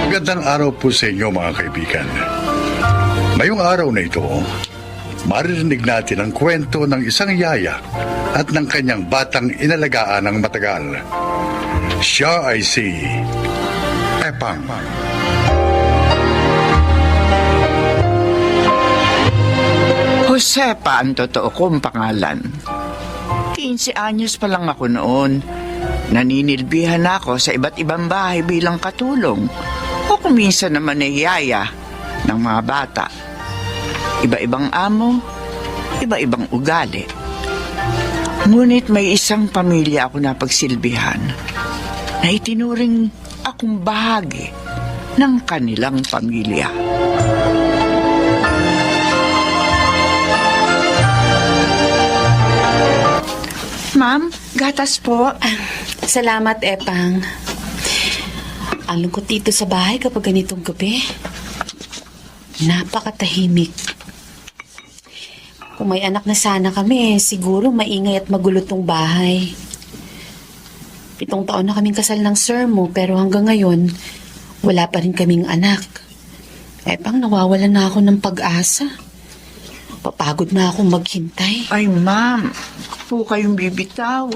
Magandang araw po sa inyo mga kaibigan. Ngayong araw na ito, maririnig natin ang kwento ng isang yaya at ng kanyang batang inalagaan ng matagal. Siya ay si Epang. Josepa ang totoo kong pangalan. 15 anyos pa lang ako noon. Naninilbihan ako sa iba't ibang bahay bilang katulong o kuminsan naman ay yaya ng mga bata. Iba-ibang amo, iba-ibang ugali. Ngunit may isang pamilya ako na pagsilbihan na itinuring akong bahagi ng kanilang pamilya. Ma'am, gatas po. Salamat, Epang. Ang lungkot dito sa bahay kapag ganitong gabi. Napakatahimik. Kung may anak na sana kami, siguro maingay at magulo tong bahay. 7 taon na kaming kasal ng sir mo, pero hanggang ngayon, wala pa rin kaming anak. Epang, nawawalan na ako ng pag-asa. Papagod na akong maghintay. Ay, ma'am, po kayong bibitaw.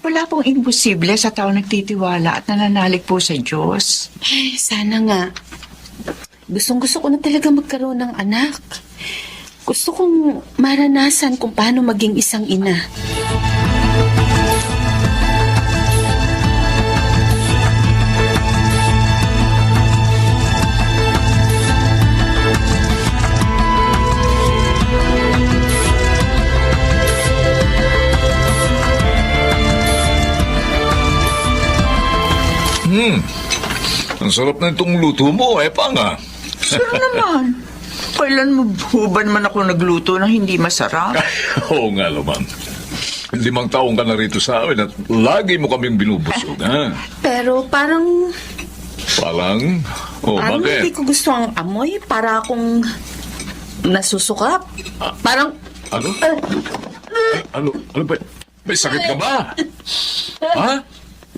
Wala pong imposible sa tao nagtitiwala at nananalig po sa Diyos. Ay, sana nga. Gustong-gusto ko na talaga magkaroon ng anak. Gusto kong maranasan kung paano maging isang ina. Ang sarap na itong luto mo, Epang, ah. Sir naman, kailan mo ba naman ako nagluto ng hindi masarap? Oo nga, Lamang. 5 taong ka na rito sa amin at lagi mo kaming binubusog, ha? Pero parang Parang? Oh, hindi bakit? ko gusto ang amoy. Para akong nasusukap. Parang... Ano? Ano ba? May sakit ka ba? Ha?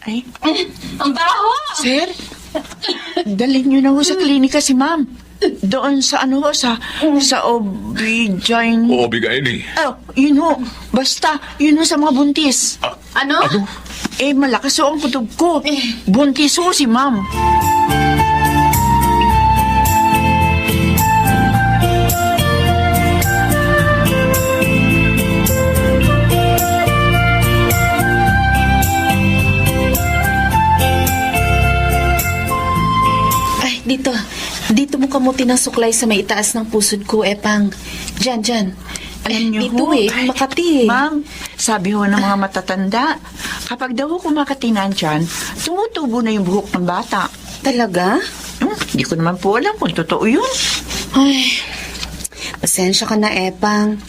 Ay, Ang baho! sir, dalhin niyo na ho sa klinika si ma'am. Doon sa sa OB-GYN. Oo, bigayin eh. Oh, yun ho. Basta, yun ho sa mga buntis. Ano? Eh, malakas ho ang kutob ko. Buntis ho si ma'am. Ay, dito. Dito mo kamuti ng suklay sa may itaas ng pusod ko, Epang. Diyan. Alam niyo dito ho, ay, Makati. Ma'am, sabi ho ng mga matatanda, kapag daw ho kumakatinan dyan, tumutubo na yung buhok ng bata. Talaga? Hindi ko naman po alam kung totoo yun. Ay, pasensya ka na, Epang.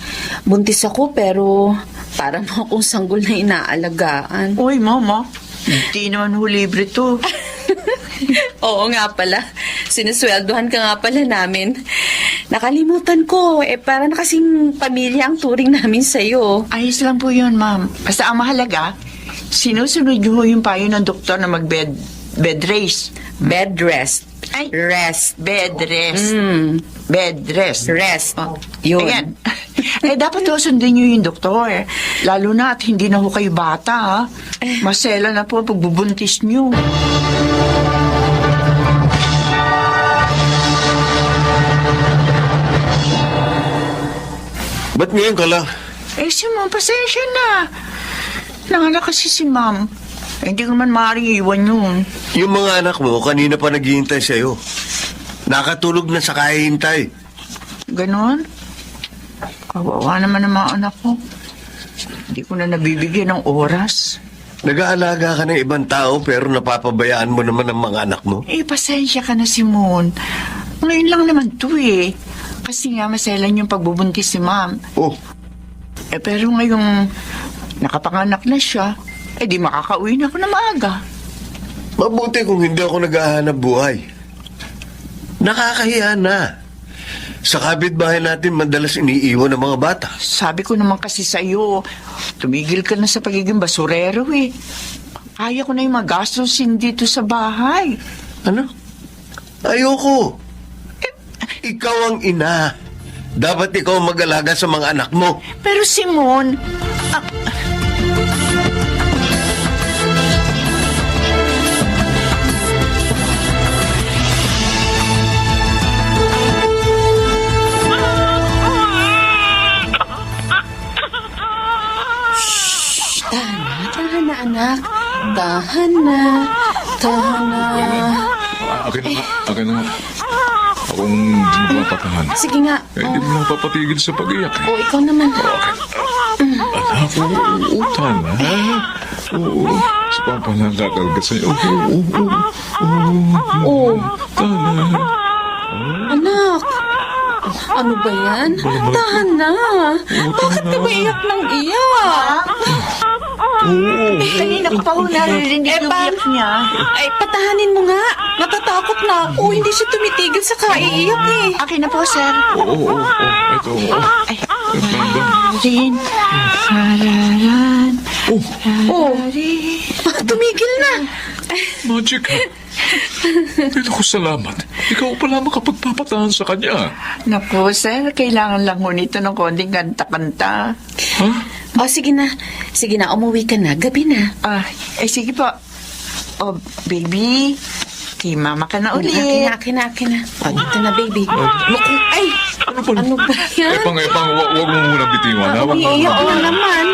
Buntis ako pero parang mo akong sanggol na inaalagaan. Uy, mama, hindi naman ho libre to. Oo nga pala. Sinusweldohan ka nga pala namin. Nakalimutan ko. Para na kasing pamilya ang turing namin sa'yo. Ayos lang po yun, ma'am. Basta ang mahalaga, sinusunod niyo ho yung payo ng doktor na bed race. Bed rest. Ay. Rest. Bed rest. Bed rest. Rest. Oh. Yun. Ayan. Dapat ho sundin niyo yung doktor. Lalo na at hindi na ho kayo bata, ha? Masela na po ang pagbubuntis niyo. Ba't ngayon ka lang? Eh, si ma'am, pasensya na. Nanganak kasi si ma'am. Hindi ko naman maaaring iwan yun. Yung mga anak mo, kanina pa naghihintay sa'yo. Nakatulog na sa kahihintay. Ganon? Kawawa naman ang mga anak ko. Hindi ko na nabibigyan ng oras. Nag-aalaga ka ng ibang tao pero napapabayaan mo naman ang mga anak mo. Eh, pasensya ka na, Simon. Ngayon lang naman to eh. Kasi nga maselan yung pagbubuntis si ma'am. Oh, Eh, pero ngayong nakapanganak na siya, eh di makakauwi na ako na maaga. mabuti kung hindi ako naghahanap buhay. Nakakahiya na. Sa kapitbahay natin, madalas iniiwan ng mga bata. Sabi ko naman kasi sa'yo, tumigil ka na sa pagiging basurero eh. Kaya ko na yung magastusin dito sa bahay. Ano? Ayoko. Ikaw ang ina. Dapat ikaw ang mag-alaga sa mga anak mo. Pero Simon, Tahan na, anak. Tahan na. Tahan na. Akin na nga, akin na nga. Akong hindi mapatahan. Sige nga. Hindi mo na papatigil sa pag-iyak. O, ikaw naman. Anak, oo, tana. Oo, si Papa na kakalga sa'yo. Oh, Tana. anak. Ano ba yan? Tahan na. Bakit ka ba iyak ng iyak? kanina ko pa ho naririnig yung Pam. iyak niya. Ay, patahanin mo nga. Natatakot na ako. Hindi siya tumitigil sa kaiiyak eh. Akin na po, sir. Oo. Ito, oo. Ay, Rarin, hararan, Oh, hararin. tumigil na. Magic, ha? Pero ko salamat. Ikaw pala makapagpapatahan sa kanya. Naku, sir, kailangan lang ho nito ng konting kanta-kanta. Ha? O, sige na. Sige na, umuwi ka na. Gabi na. Sige po. Oh, baby, kay mama ka na ulit. Akin na. O, dito na, baby. Naku, ay, Ano ba? Ano ba yan? Epang, wag mo muna bitiwan, ha? Wag mo Iiyak muna. mo naman.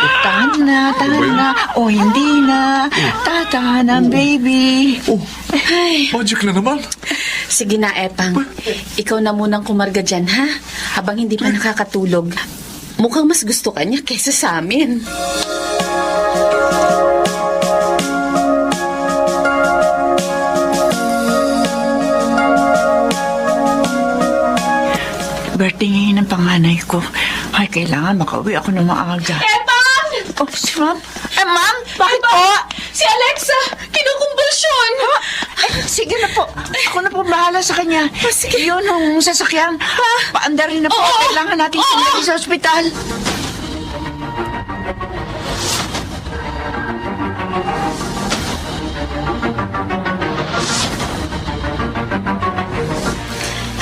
tahan na. O, hindi na. Tatahan na, baby. Ay, Magic na naman. sige na, Epang. Ikaw na munang kumarga dyan, ha? Habang hindi pa nakakatulog. Mukhang mas gusto ka niya kesa sa amin. Birthday ngayon ng panganay ko. Ay, kailangan makauwi ako ng maaga. Epan! Oh, si ma'am? Ma'am, bakit po? Si Alexa! Kinukumbulsyon! Sige na po. Ako na po bahala sa kanya. Sige. Yun ang sasakyan. Paandarin na po. Kailangan natin sumali sa ospital.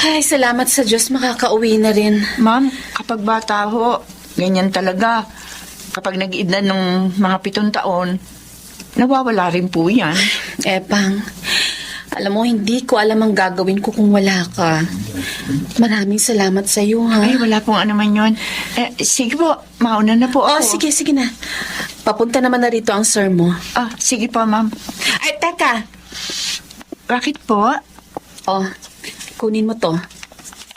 Ay, salamat sa Diyos, makakauwi na rin. Ma'am, kapag bata ho, ganyan talaga. Kapag nag-edad ng mga 7 taon, nawawala rin po yan. Epang, alam mo, hindi ko alam ang gagawin ko kung wala ka. Maraming salamat sa iyo, ha? Ay, wala pong ano man yun. Sige po, mauna na po Oh, ako. sige na. Papunta naman na rito ang sir mo. Sige po, ma'am. Ay, teka! Bakit po? Oh, kunin mo to.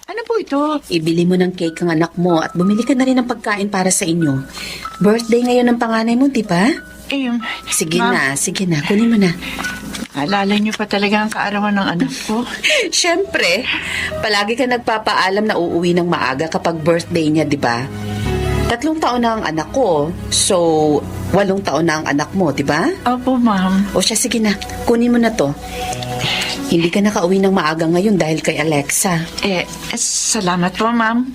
Ano po ito? Ibili mo ng cake ang anak mo at bumili ka na rin ng pagkain para sa inyo. Birthday ngayon ng panganay mo, di ba? Sige Sige na, kunin mo na. Alala niyo pa talaga ang kaarawan ng anak ko. Siyempre, palagi ka nagpapaalam na uuwi ng maaga kapag birthday niya, di ba? 3 taon na ang anak ko, so 8 taon na ang anak mo, di ba? Opo, ma'am. O siya, sige na, kunin mo na to. Hindi ka nakauwi ng maaga ngayon dahil kay Alexa. Salamat po, ma'am.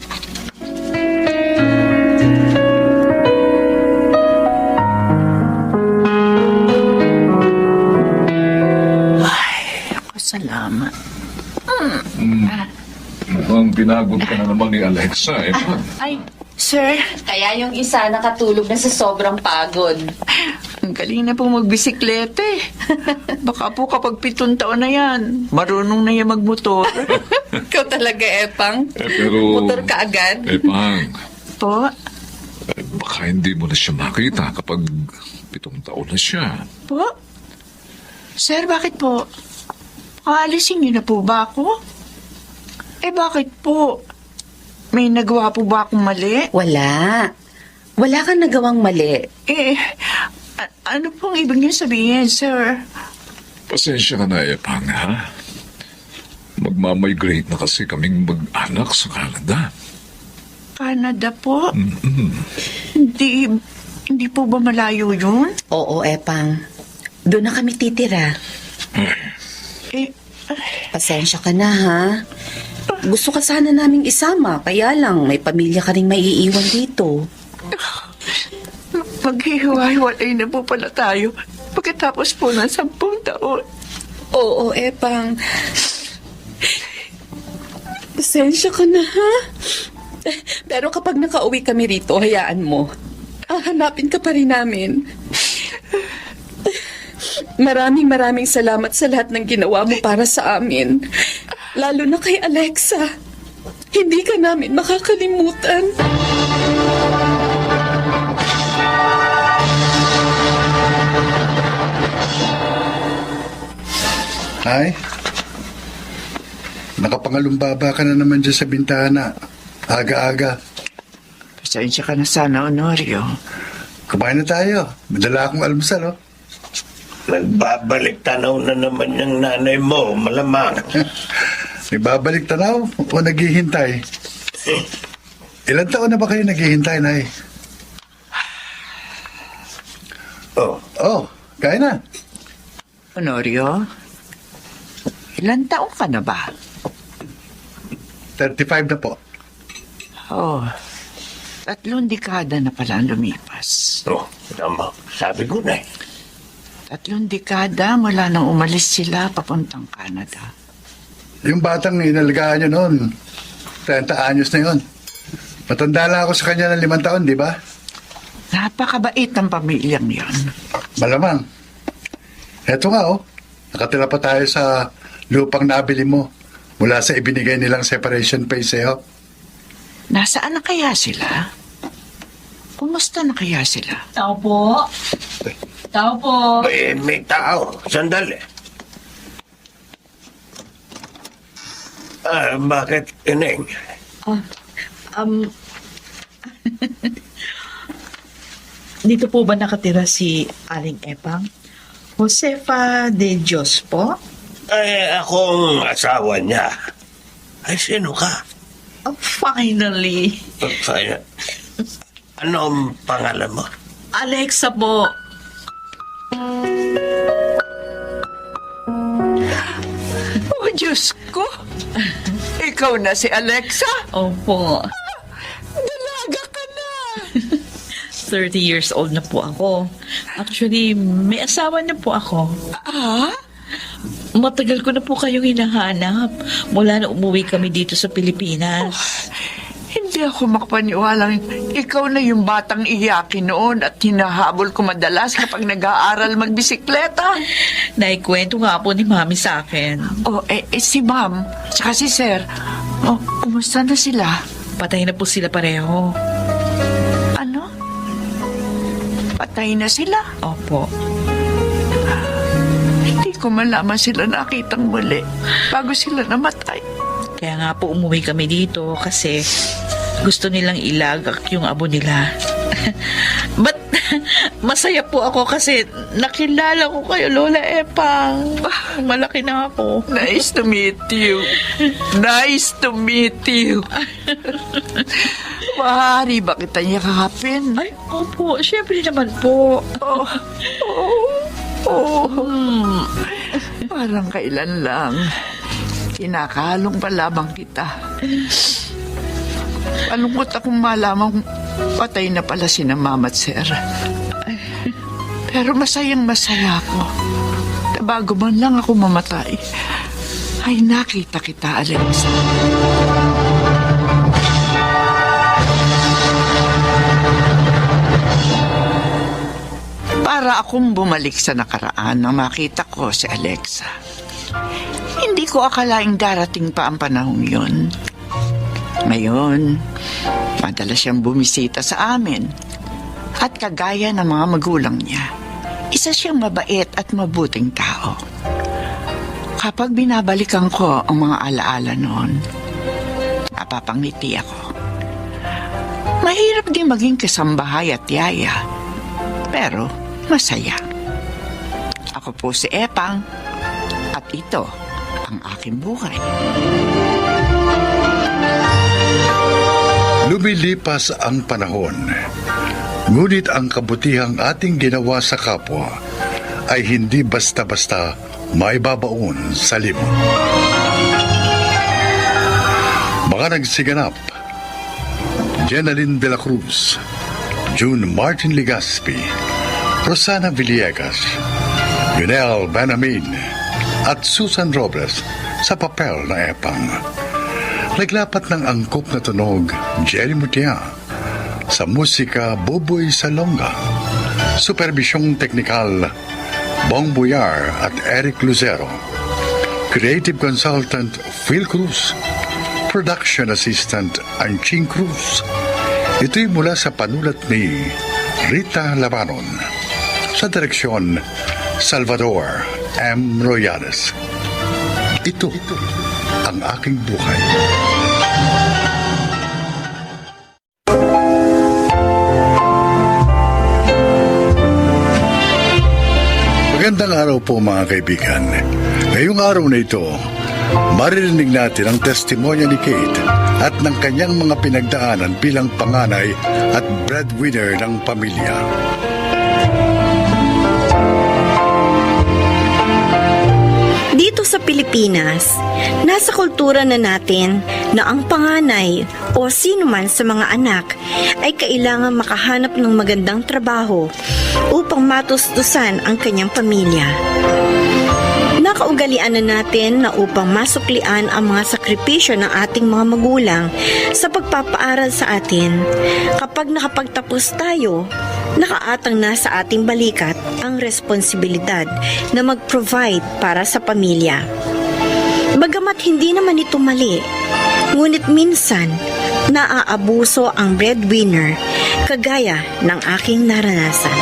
Ay, ako salamat. Mukhang pinagod ka na naman ni Alexa, eh. Ay, sir, Kaya yung isa nakatulog na sa sobrang pagod. ang galing na po magbisiklete. Baka po kapag 7 taon na yan, marunong na yan magmotor. Ikaw talaga, Epang. Pero... Motor ka agad. Epang, Po? baka hindi mo na siya makita kapag 7 taon na siya. Po? Sir, bakit po? Aalisin niyo na po ba ako? Bakit po? May nagawa po ba akong mali? Wala. Wala kang nagawang mali. Ano pong ibig niyo sabihin, sir? Pasensya ka na, Epang, ha? Magmamigrate na kasi kaming mag-anak sa Canada. Canada po? Hindi po ba malayo yun? Oo, Epang. Doon na kami titira. Pasensya ka na, ha? Gusto ka sana naming isama, kaya lang may pamilya ka ring maiiwan dito. Maghihiwa-hiwalay na po pala tayo pagkatapos po ng 10 taon. Oo, Epang. Pasensya ka na, ha? Pero kapag nakauwi kami rito, hayaan mo. Hanapin ka pa rin namin. Maraming salamat sa lahat ng ginawa mo para sa amin. Lalo na kay Alexa. Hindi ka namin makakalimutan. Ay, nakapangalumbaba ka na naman dyan sa bintana. Aga-aga. Pasensya ka na sana, Honorio. Kumain na tayo. Madala akong almusal, oh. Nagbabalik tanaw na naman yung nanay mo, malamang. Nagbabalik tanaw o naghihintay? Ilan taon na ba kayo naghihintay, Nay? Oh, Kaya na. Honorio, ilan taong ka na ba? 35 na po. Oh, 3 dekada na pala ang lumipas. tama. Sabi ko na 3 dekada mula nang umalis sila papuntang Canada. Yung batang inalagaan nyo noon, 30 anyos na yun. Matanda lang ako sa kanya ng 5 taon, di ba? Napakabait ng pamilyang yon. Malamang. Eto nga, oh. Nakatira pa tayo sa lupang nabili mo mula sa ibinigay nilang separation pay sa'yo. Nasaan na kaya sila? Kumusta na kaya sila? Tao po. Tao po. May tao. Sandali. Bakit, Ineng? Dito po ba nakatira si Aling Epang? Josefa de Dios po? Akong asawa niya. Ay, sino ka? Oh, finally. Anong pangalan mo? Alexa po. Oh, Diyos ko! Ikaw na si Alexa? Opo. Dalaga ka na! 30 years old na po ako. Actually, may asawa na po ako. Ah? Matagal ko na po kayong hinahanap mula na umuwi kami dito sa Pilipinas. Hindi ako makapaniwalang ikaw na yung batang iyakin noon at hinahabol ko madalas kapag nag-aaral magbisikleta. Naikwento nga po ni Mami sa akin. Oh, si Ma'am, tsaka si Sir. Oh, kumusta na sila? Patay na po sila pareho. Ano? Patay na sila? Opo. Hindi ko malaman sila nakitang muli bago sila namatay. Kaya nga po umuwi kami dito kasi gusto nilang ilagak yung abo nila. But masaya po ako kasi nakilala ko kayo, Lola Epang. Malaki na ako. Nice to meet you. Nice to meet you. Maaari ba kita yakapin? Ay, opo. Siyempre naman po. Parang kailan lang. Kinakalong pa lamang kita. Malungkot akong malamang patay na pala si na Mama at Sir. Pero masayang masaya ako na bago man lang ako mamatay, ay nakita kita, Alexa. Para akong bumalik sa nakaraan nang makita ko si Alexa. Hindi ko akalaing darating pa ang panahong yun. Ngayon, madalas siyang bumisita sa amin. At kagaya ng mga magulang niya, isa siyang mabait at mabuting tao. Kapag binabalikan ko ang mga alaala noon, napapangiti ako. Mahirap din maging kasambahay at yaya, pero masaya. Ako po si Epang, at ito ang aking buhay. Lumilipas ang panahon, ngunit ang kabutihang ating ginawa sa kapwa ay hindi basta-basta maibabaon sa limot. Mga nagsiganap: Jenaline de la Cruz, June Martin Legaspi, Rosana Villegas, Yunel Banamin, at Susan Robles sa papel na Epang. Naglapat ng angkop na tunog Jerry Mutia, sa musika Buboy Salonga, superbisyong teknikal Bong Buyar at Eric Lucero, creative consultant Phil Cruz, production assistant Anching Cruz. Ito'y mula sa panulat ni Rita Labanon, sa direksyon Salvador M. Royales. Ito ang aking buhay. Magandang araw po mga kaibigan. Ngayong araw na ito, maririnig natin ang testimonya ni Kate at ng kanyang mga pinagdaanan bilang panganay at breadwinner ng pamilya. Dito sa Pilipinas, nasa kultura na natin na ang panganay o sino man sa mga anak ay kailangan makahanap ng magandang trabaho upang matustusan ang kanyang pamilya. Nakaugalian na natin na upang masuklian ang mga sakripisyo ng ating mga magulang sa pagpapaaral sa atin, kapag nakapagtapos tayo, nakaatang na sa ating balikat ang responsibilidad na mag-provide para sa pamilya. Bagamat hindi naman ito mali, ngunit minsan naaabuso ang breadwinner kagaya ng aking naranasan.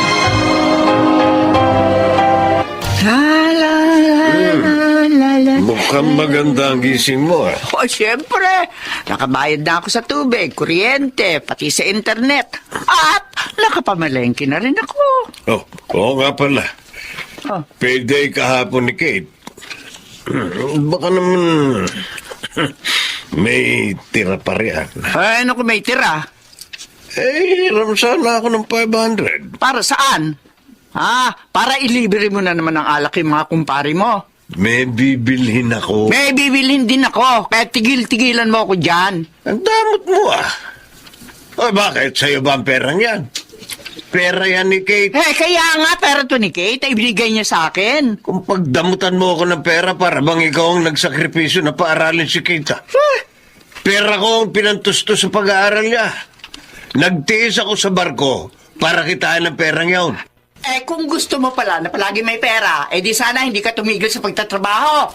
Mukhang maganda ang gising mo, ah. O, siyempre, nakabayad na ako sa tubig, kuryente, pati sa internet. At nakapamalengke na rin ako. Oh, oo nga pala. Oh. Payday kahapon ni Kate. Baka naman may tira pa riyan. Ay, ano kung may tira? Hiram sana ako ng 500. Para saan? Para ilibre mo na naman ang alak yung mga kumpari mo. May bibilhin ako. May bibilhin din ako, kaya tigil-tigilan mo ako dyan. Ang damot mo, ah. O bakit? Sa'yo ba ang perang yan? Pera yan ni Kate. Kaya nga, pera to ni Kate, ay binigay niya sa akin. Kung pagdamutan mo ako ng pera para bang ikaw ang nagsakripisyo na paaralin si Kate, ah. Pera ko ang pinantustos sa pag-aaral niya. Nagtiis ako sa barko para kitain ang perang yaon. Kung gusto mo pala na palagi may pera, di sana hindi ka tumigil sa pagtatrabaho.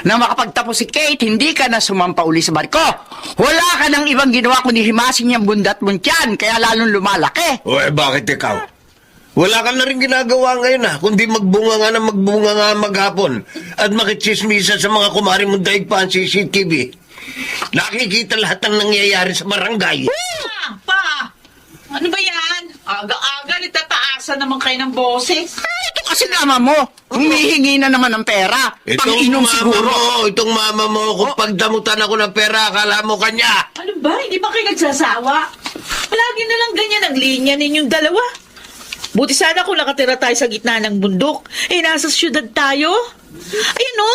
Nang makapagtapos si Kate, hindi ka na sumampa uli sa barko. Wala ka nang ibang ginawa kundi himasin niyang bundat mong tiyan, kaya lalong lumalaki. O bakit ikaw? Wala ka na rin ginagawa ngayon, ah, kundi magbunga nga maghapon at makichismisa sa mga kumari mong daig pa ang CCTV. Nakikita lahat ng nangyayari sa barangay. Pa! Ano ba yan? Aga-aga, nagtataasan naman kayo ng boses. Ito kasi mama mo, humihingi na naman ng pera. Pang-inom siguro. Itong mama mo, kung pagdamutan ako ng pera, akala mo kanya. Ano ba? Hindi ba kayo nagsasawa? Palagi na lang ganyan ang linya ninyong dalawa. Buti sana kung nakatira tayo sa gitna ng bundok. Nasa syudad tayo. Ayun o,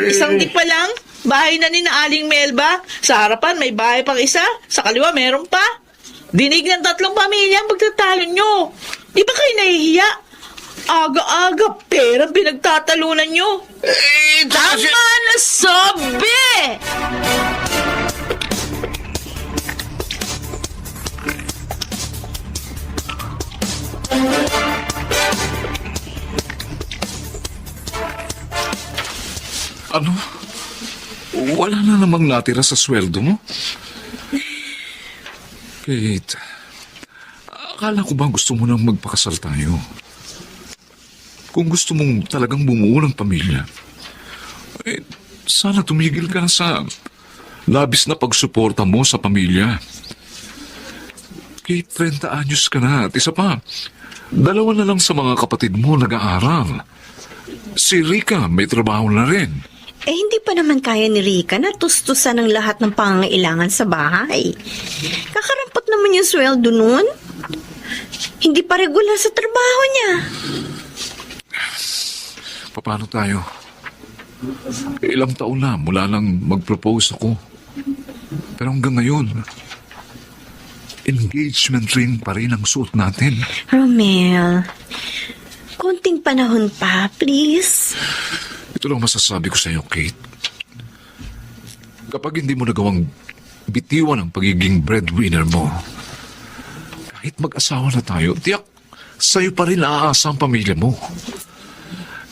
isang di pa lang. Bahay na ni na Aling Melba. Sa harapan may bahay pang isa. Sa kaliwa meron pa. Dinig ng 3 pamilya ang pagtatalo nyo. Di ba kayo nahihiya? Aga-aga, pera pinagtatalunan nyo. Tama na sabi! Ano? Wala na namang natira sa sweldo mo? Kate, akala ko ba gusto mo nang magpakasal tayo? Kung gusto mong talagang bumuo ng pamilya, sana tumigil ka sa labis na pagsuporta mo sa pamilya. Kate, 30 anyos ka na at isa pa, 2 na lang sa mga kapatid mo nag-aaral. Si Rica may trabaho na rin. Hindi pa naman kaya ni Rica na tustusan ang lahat ng pangangailangan sa bahay. Kakarampot naman yung sweldo nun. Hindi pa regular sa trabaho niya. Paano tayo? Ilang taon na mula nang mag-propose ako. Pero hanggang ngayon, engagement ring pa rin ang suot natin. Romel, konting panahon pa, please. Ito lang masasabi ko sa iyo, Kate. Kapag hindi mo nagawang bitiwan ang pagiging breadwinner mo, kahit mag-asawa na tayo, tiyak sa'yo pa rin aasa ang pamilya mo.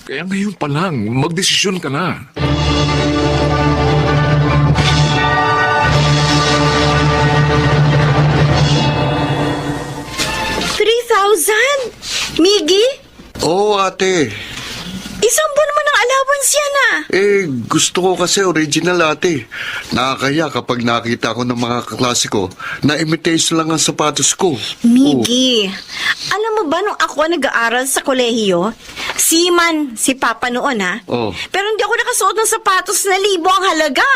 Kaya ngayon pa lang, magdesisyon ka na. $3,000? Miggy? Oo, ate. Isang buwan naman ang allowance yan ah. Gusto ko kasi original, ate. Nakakaya kapag nakita ko ng mga kaklase ko na imitation lang ang sapatos ko. Miggy, alam mo ba nung ako nag-aaral sa kolehiyo, si Papa noon ha? Oh. Pero hindi ako nakasuot ng sapatos na 1,000 ang halaga.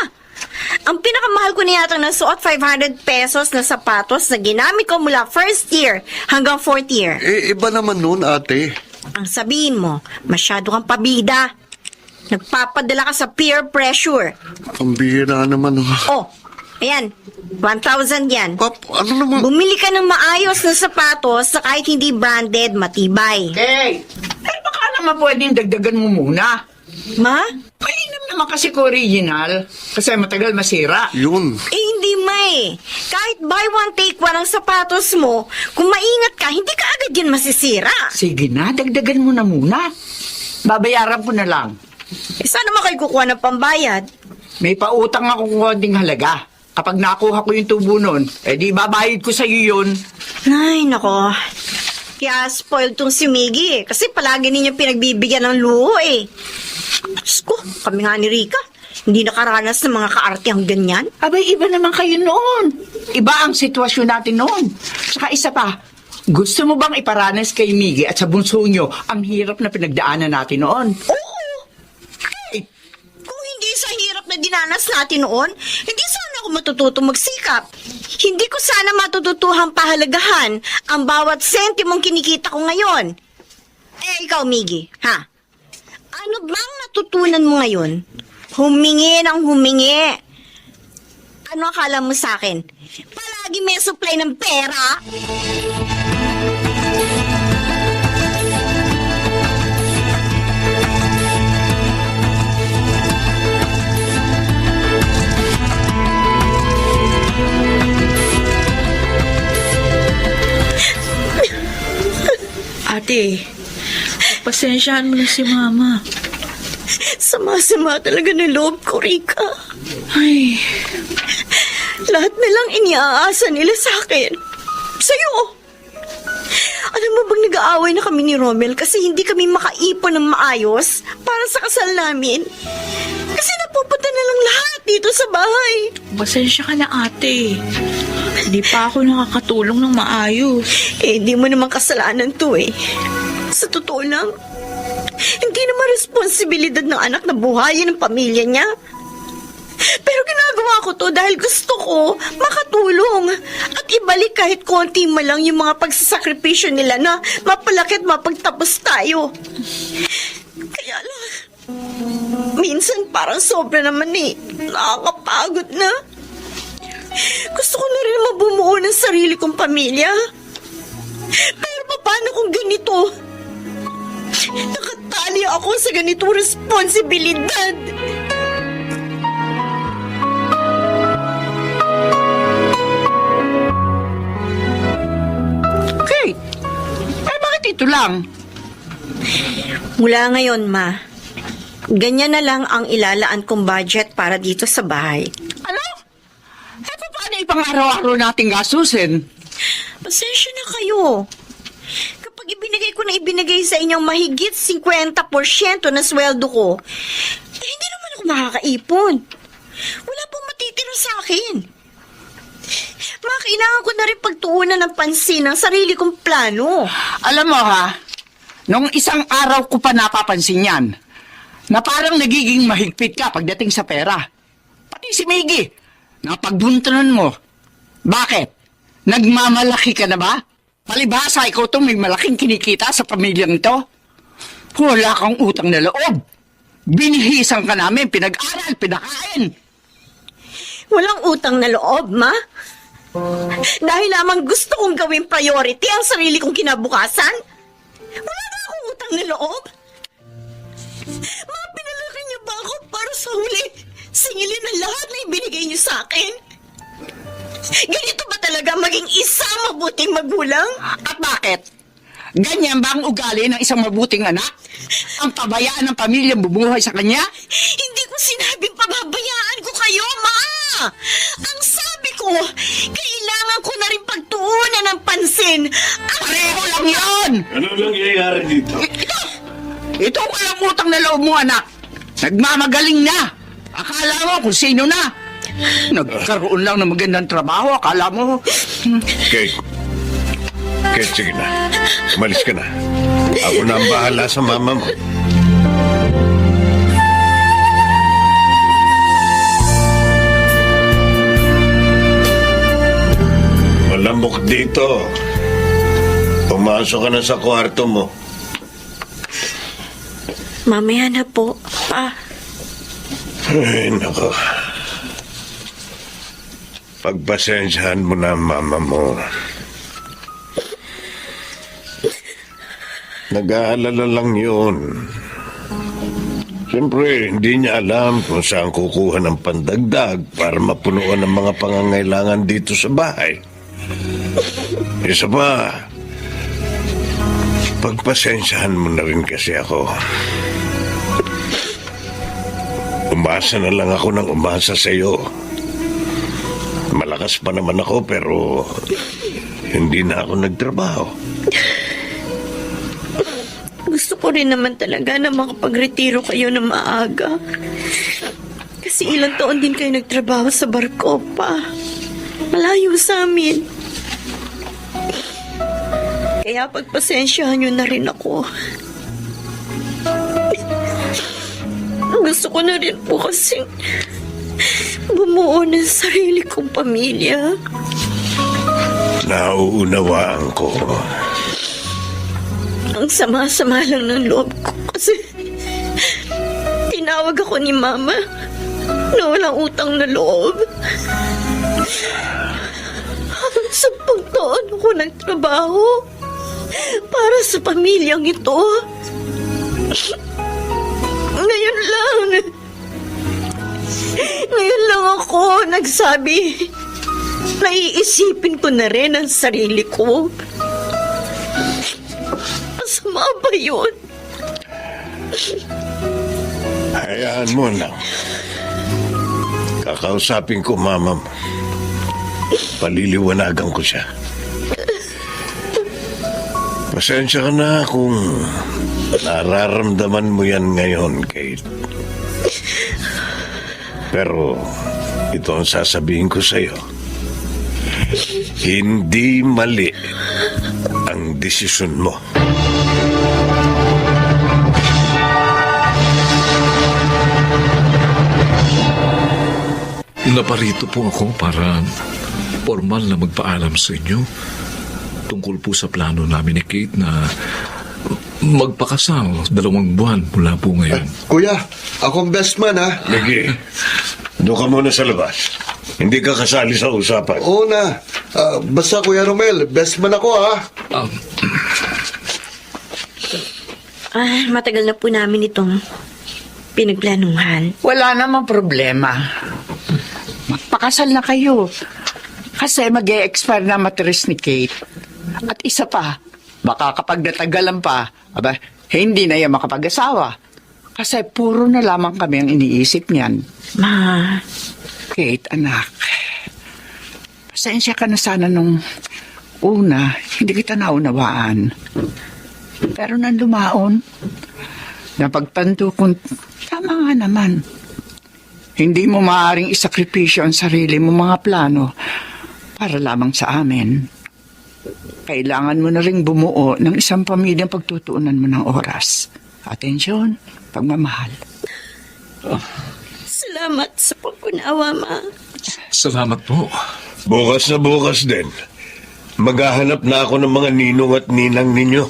Ang pinakamahal ko na yata nasuot, 500 pesos na sapatos na ginamit ko mula first year hanggang fourth year. Iba naman nun, ate. Ang sabihin mo, masyado kang pabida. Nagpapadala ka sa peer pressure. Ang bihira naman. Oh, ayan, 1,000 yan. Pap, ano naman? Bumili ka ng maayos na sapatos na kahit hindi branded, matibay. Kate, baka naman pwedeng dagdagan mo muna. Ma? Mainam naman kasi ko original. Kasi matagal masira. Yun. Hindi kahit buy one take one ang sapatos mo, kung maingat ka, hindi ka agad yan masisira. Sige na, dagdagan mo na muna. Babayaran ko na lang. Saan naman kayo kukuha ng pambayad? May pautang ako kung konting halaga. Kapag nakuha ko yung tubo nun, di babayad ko sa'yo yun. Ay, nako. Kaya spoiled tong si Miggy kasi palagi niya pinagbibigyan ng luho eh. Diyos ko, kami nga ni Rika, hindi nakaranas ng mga kaartihang ganyan. Abay, iba naman kayo noon. Iba ang sitwasyon natin noon. Saka isa pa, gusto mo bang iparanas kay Miggy at sa bunso nyo ang hirap na pinagdaanan natin noon? Oo. Eh, kung hindi sa hirap na dinanas natin noon, hindi sana ako matututo magsikap. Hindi ko sana matututuhang pahalagahan ang bawat sentimong kinikita ko ngayon. Ikaw, Miggy, ha? Ano bang natutunan mo ngayon? Humingi ng humingi. Ano akala mo sa akin? Palagi may supply ng pera? Ate, pasensyahan mo na si Mama. Sama-sama talaga ng loob ko, Rika. Ay, Lahat na lang iniaasa nila sa akin. Sa'yo. Alam mo bang nag-aaway na kami ni Romel kasi hindi kami makaipon ng maayos para sa kasal namin? Kasi napupunta na lang lahat dito sa bahay. pasensya ka na ate. Hindi pa ako nakakatulong ng maayos. Hindi mo naman kasalanan to eh. Sa totoo lang, hindi naman responsibilidad ng anak na buhayin ang pamilya niya. Pero ginagawa ko to dahil gusto ko makatulong at ibalik kahit konti man lang yung mga pagsasakripisyo nila na mapalaki at mapagtapos tayo. Kaya lang, minsan parang sobra naman eh. Nakakapagod na. Gusto ko na rin mabumuo ng sarili kong pamilya. Pero paano kung ganito? Nakatali ako sa ganitong responsibilidad. Kate, bakit ito lang? Mula ngayon, Ma, ganyan na lang ang ilalaan kong budget para dito sa bahay. Ano? Paano ipang-araw-araw nating gastusin? Pasensya na kayo. Kapag ibinigay ko na ibinigay sa inyong mahigit 50% na sweldo ko, hindi naman ako makakaipon. Wala pong matitira sa akin. Kailangan ko na rin pagtuunan ng pansin ang sarili kong plano. Alam mo ha, nung isang araw ko pa napapansin yan, na parang nagiging mahigpit ka pagdating sa pera. Pati si Miggy, napagbuntunan mo. Bakit? Nagmamalaki ka na ba? Palibhasa, ikaw itong may malaking kinikita sa pamilyang ito. Wala kang utang na loob. Binihisan ka namin, pinag-aral, pinakain. Walang utang na loob, ma. Dahil lamang gusto kong gawing priority ang sarili kong kinabukasan. Wala na akong utang na loob. Ma, pinalaki niyo ba ako para sa huli singilin ang lahat na ibinigay niyo sa akin? Ganito ba talaga maging isang mabuting magulang? At bakit? Ganyan ba ang ugali ng isang mabuting anak? Ang pabayaan ng pamilyang bumuhay sa kanya? Hindi ko sinabing pababayaan ko kayo, ma! Ang sabi ko, kailangan ko na rin pagtuunan ng pansin. Pareho lang yun! Ano nangyayari dito? Ito ang walang utang na loob mo, anak. Nagmamagaling na. Akala mo kung sino na. Nagkaroon lang ng magandang trabaho. Akala mo. Kate. Kate, sige na. Umalis ka na. Ako na ang bahala sa mama mo. Malamok dito. Pumasok ka na sa kwarto mo. Mamaya na po, pa. Ay, nako. Pagpasensyahan mo na ang mama mo. Nag-aalala lang yun. Siyempre, hindi niya alam kung saan kukuha ng pandagdag para mapunuan ang mga pangangailangan dito sa bahay. Isa pa, pagpasensyahan mo na rin kasi ako. Umasa na lang ako ng umasa sa iyo. Malakas pa naman ako pero hindi na ako nagtrabaho. Gusto ko rin naman talaga na makapag-retiro kayo na maaga. Kasi ilang taon din kayo nagtrabaho sa barko, pa. Malayo sa amin. Kaya pagpasensyahan nyo na rin ako. Gusto ko na rin po kasi bumuo ng sarili kong pamilya. Nauunawaan ko. Ang sama-sama lang ng loob ko kasi tinawag ako ni Mama na walang utang na loob. 10 taon ako nagtrabaho para sa pamilyang ito. Ngayon lang ako nagsabi na iisipin ko na rin ang sarili ko. Masama ba yun? Hayaan mo lang. Kakausapin ko mama mo. Paliliwanagan ko siya. Pasensya ka na kung nararamdaman mo yan ngayon, Kate. Pero ito ang sasabihin ko sa'yo. Hindi mali ang desisyon mo. Naparito po ako para formal na magpaalam sa inyo tungkol po sa plano namin ni Kate na magpakasal 2 buwan mula po ngayon. Kuya, akong best man, ha? Lagi, doon ka muna sa labas. Hindi ka kasali sa usapan. Oo na. Basta, Kuya Romel, best man ako, ha? Matagal na po namin itong pinagplanuhan. Wala namang problema. Magpakasal na kayo. Kasi mag-e-expire na matris ni Kate. At isa pa, baka kapag natagalan pa, hindi na yan makapag-asawa. Kasi puro na lamang kami ang iniisip niyan. Ma, Kate, anak, pasensya ka na sana nung una, hindi kita naunawaan. Pero nang lumaon, napagtanto kong tama nga naman. Hindi mo maaaring isakripisyo ang sarili mo mga plano para lamang sa amin. Kailangan mo na ring bumuo ng isang pamilyang pagtutuunan mo ng oras. Atensyon, pagmamahal. salamat sa pagkunawa, Ma. Salamat po. Bukas na bukas din. Maghahanap na ako ng mga ninong at ninang ninyo.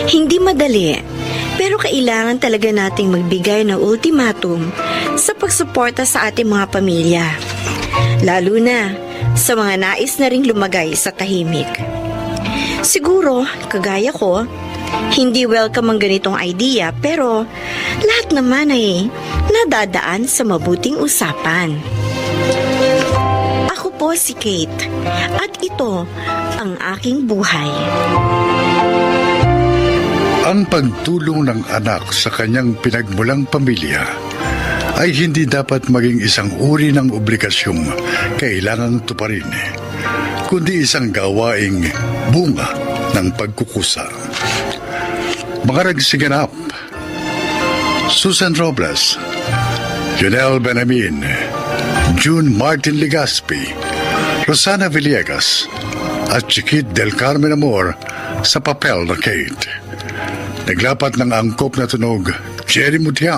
Hindi madali, pero kailangan talaga nating magbigay ng ultimatum sa pagsuporta sa ating mga pamilya. Lalo na sa mga nais na ring lumagay sa tahimik. Siguro, kagaya ko, hindi welcome ang ganitong idea pero lahat naman ay nadadaan sa mabuting usapan. Ako po si Kate at ito ang aking buhay. Ang pagtulong ng anak sa kanyang pinagmulang pamilya ay hindi dapat maging isang uri ng obligasyong kailangang tuparin, kundi isang gawaing bunga ng pagkukusa. Mga nagsiganap: Susan Robles, Jonel Benamin, June Martin Legaspi, Rosana Villegas, at Chiquit del Carmen Amor sa papel na Kate. Naglapat ng angkop na tunog Jerry Mutia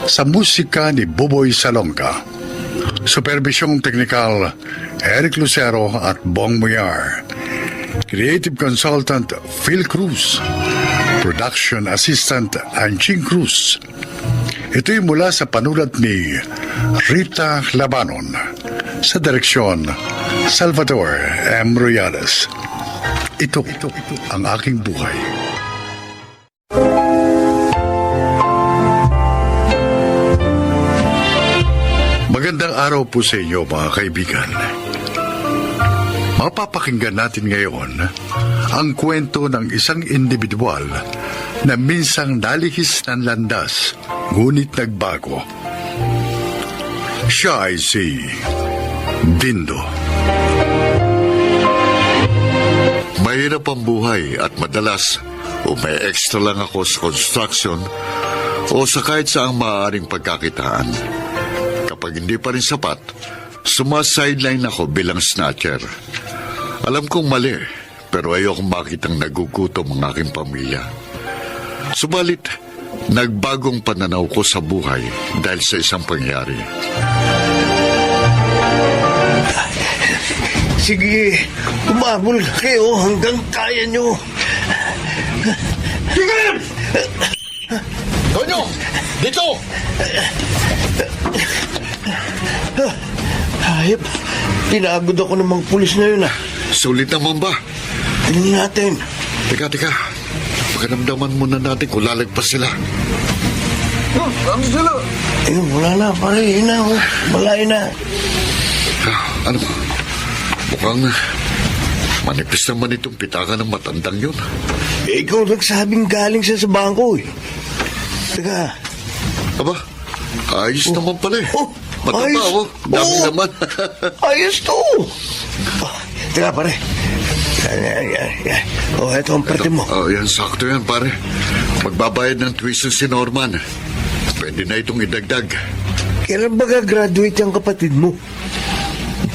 sa musika ni Boboy Salonga. Supervisyong teknikal Eric Lucero at Bong Muyar. Creative consultant Phil Cruz. Production assistant Anching Cruz. Ito'y mula sa panulat ni Rita Labanon. Sa direksyon Salvador M. Royales. Ito ang aking buhay. Magandang araw po sa inyo, mga kaibigan. Mapapakinggan natin ngayon ang kwento ng isang individual na minsang nalihis ng landas, ngunit nagbago. Siya ay si Dindo. Mahirap ang buhay at madalas may extra lang ako sa construction o sa kahit saang maaaring pagkakitaan. Kapag hindi pa rin sapat, sumasideline ako bilang snatcher. Alam kong mali, pero ayokong makitang nagugutom ang aking pamilya. Subalit, nagbagong pananaw ko sa buhay dahil sa isang pangyari. Sige, umabol kayo hanggang kaya nyo. Tigil! Tonyo! Dito! Hayop, pinagod ako ng mga pulis na yun. Sulit naman ba? Tingnan natin. Teka. Pakiramdaman muna natin kung lalagpas sila. Ano sila? Wala na, pare. Yun na, malayo na. Ano? Mukhang manipis naman itong pitaka ng matandang yun. Ikaw nagsabing galing siya sa bangko eh. Teka. Aba, ayos naman pala eh. Matanda ayos. oh. Dami naman. Ayos to. Teka, pare. Yan. Ito ang parte mo. Yan, sakto yan, pare. Magbabayad ng tuition si Norman. Pwede na itong idagdag. Kailan ba graduate ang kapatid mo?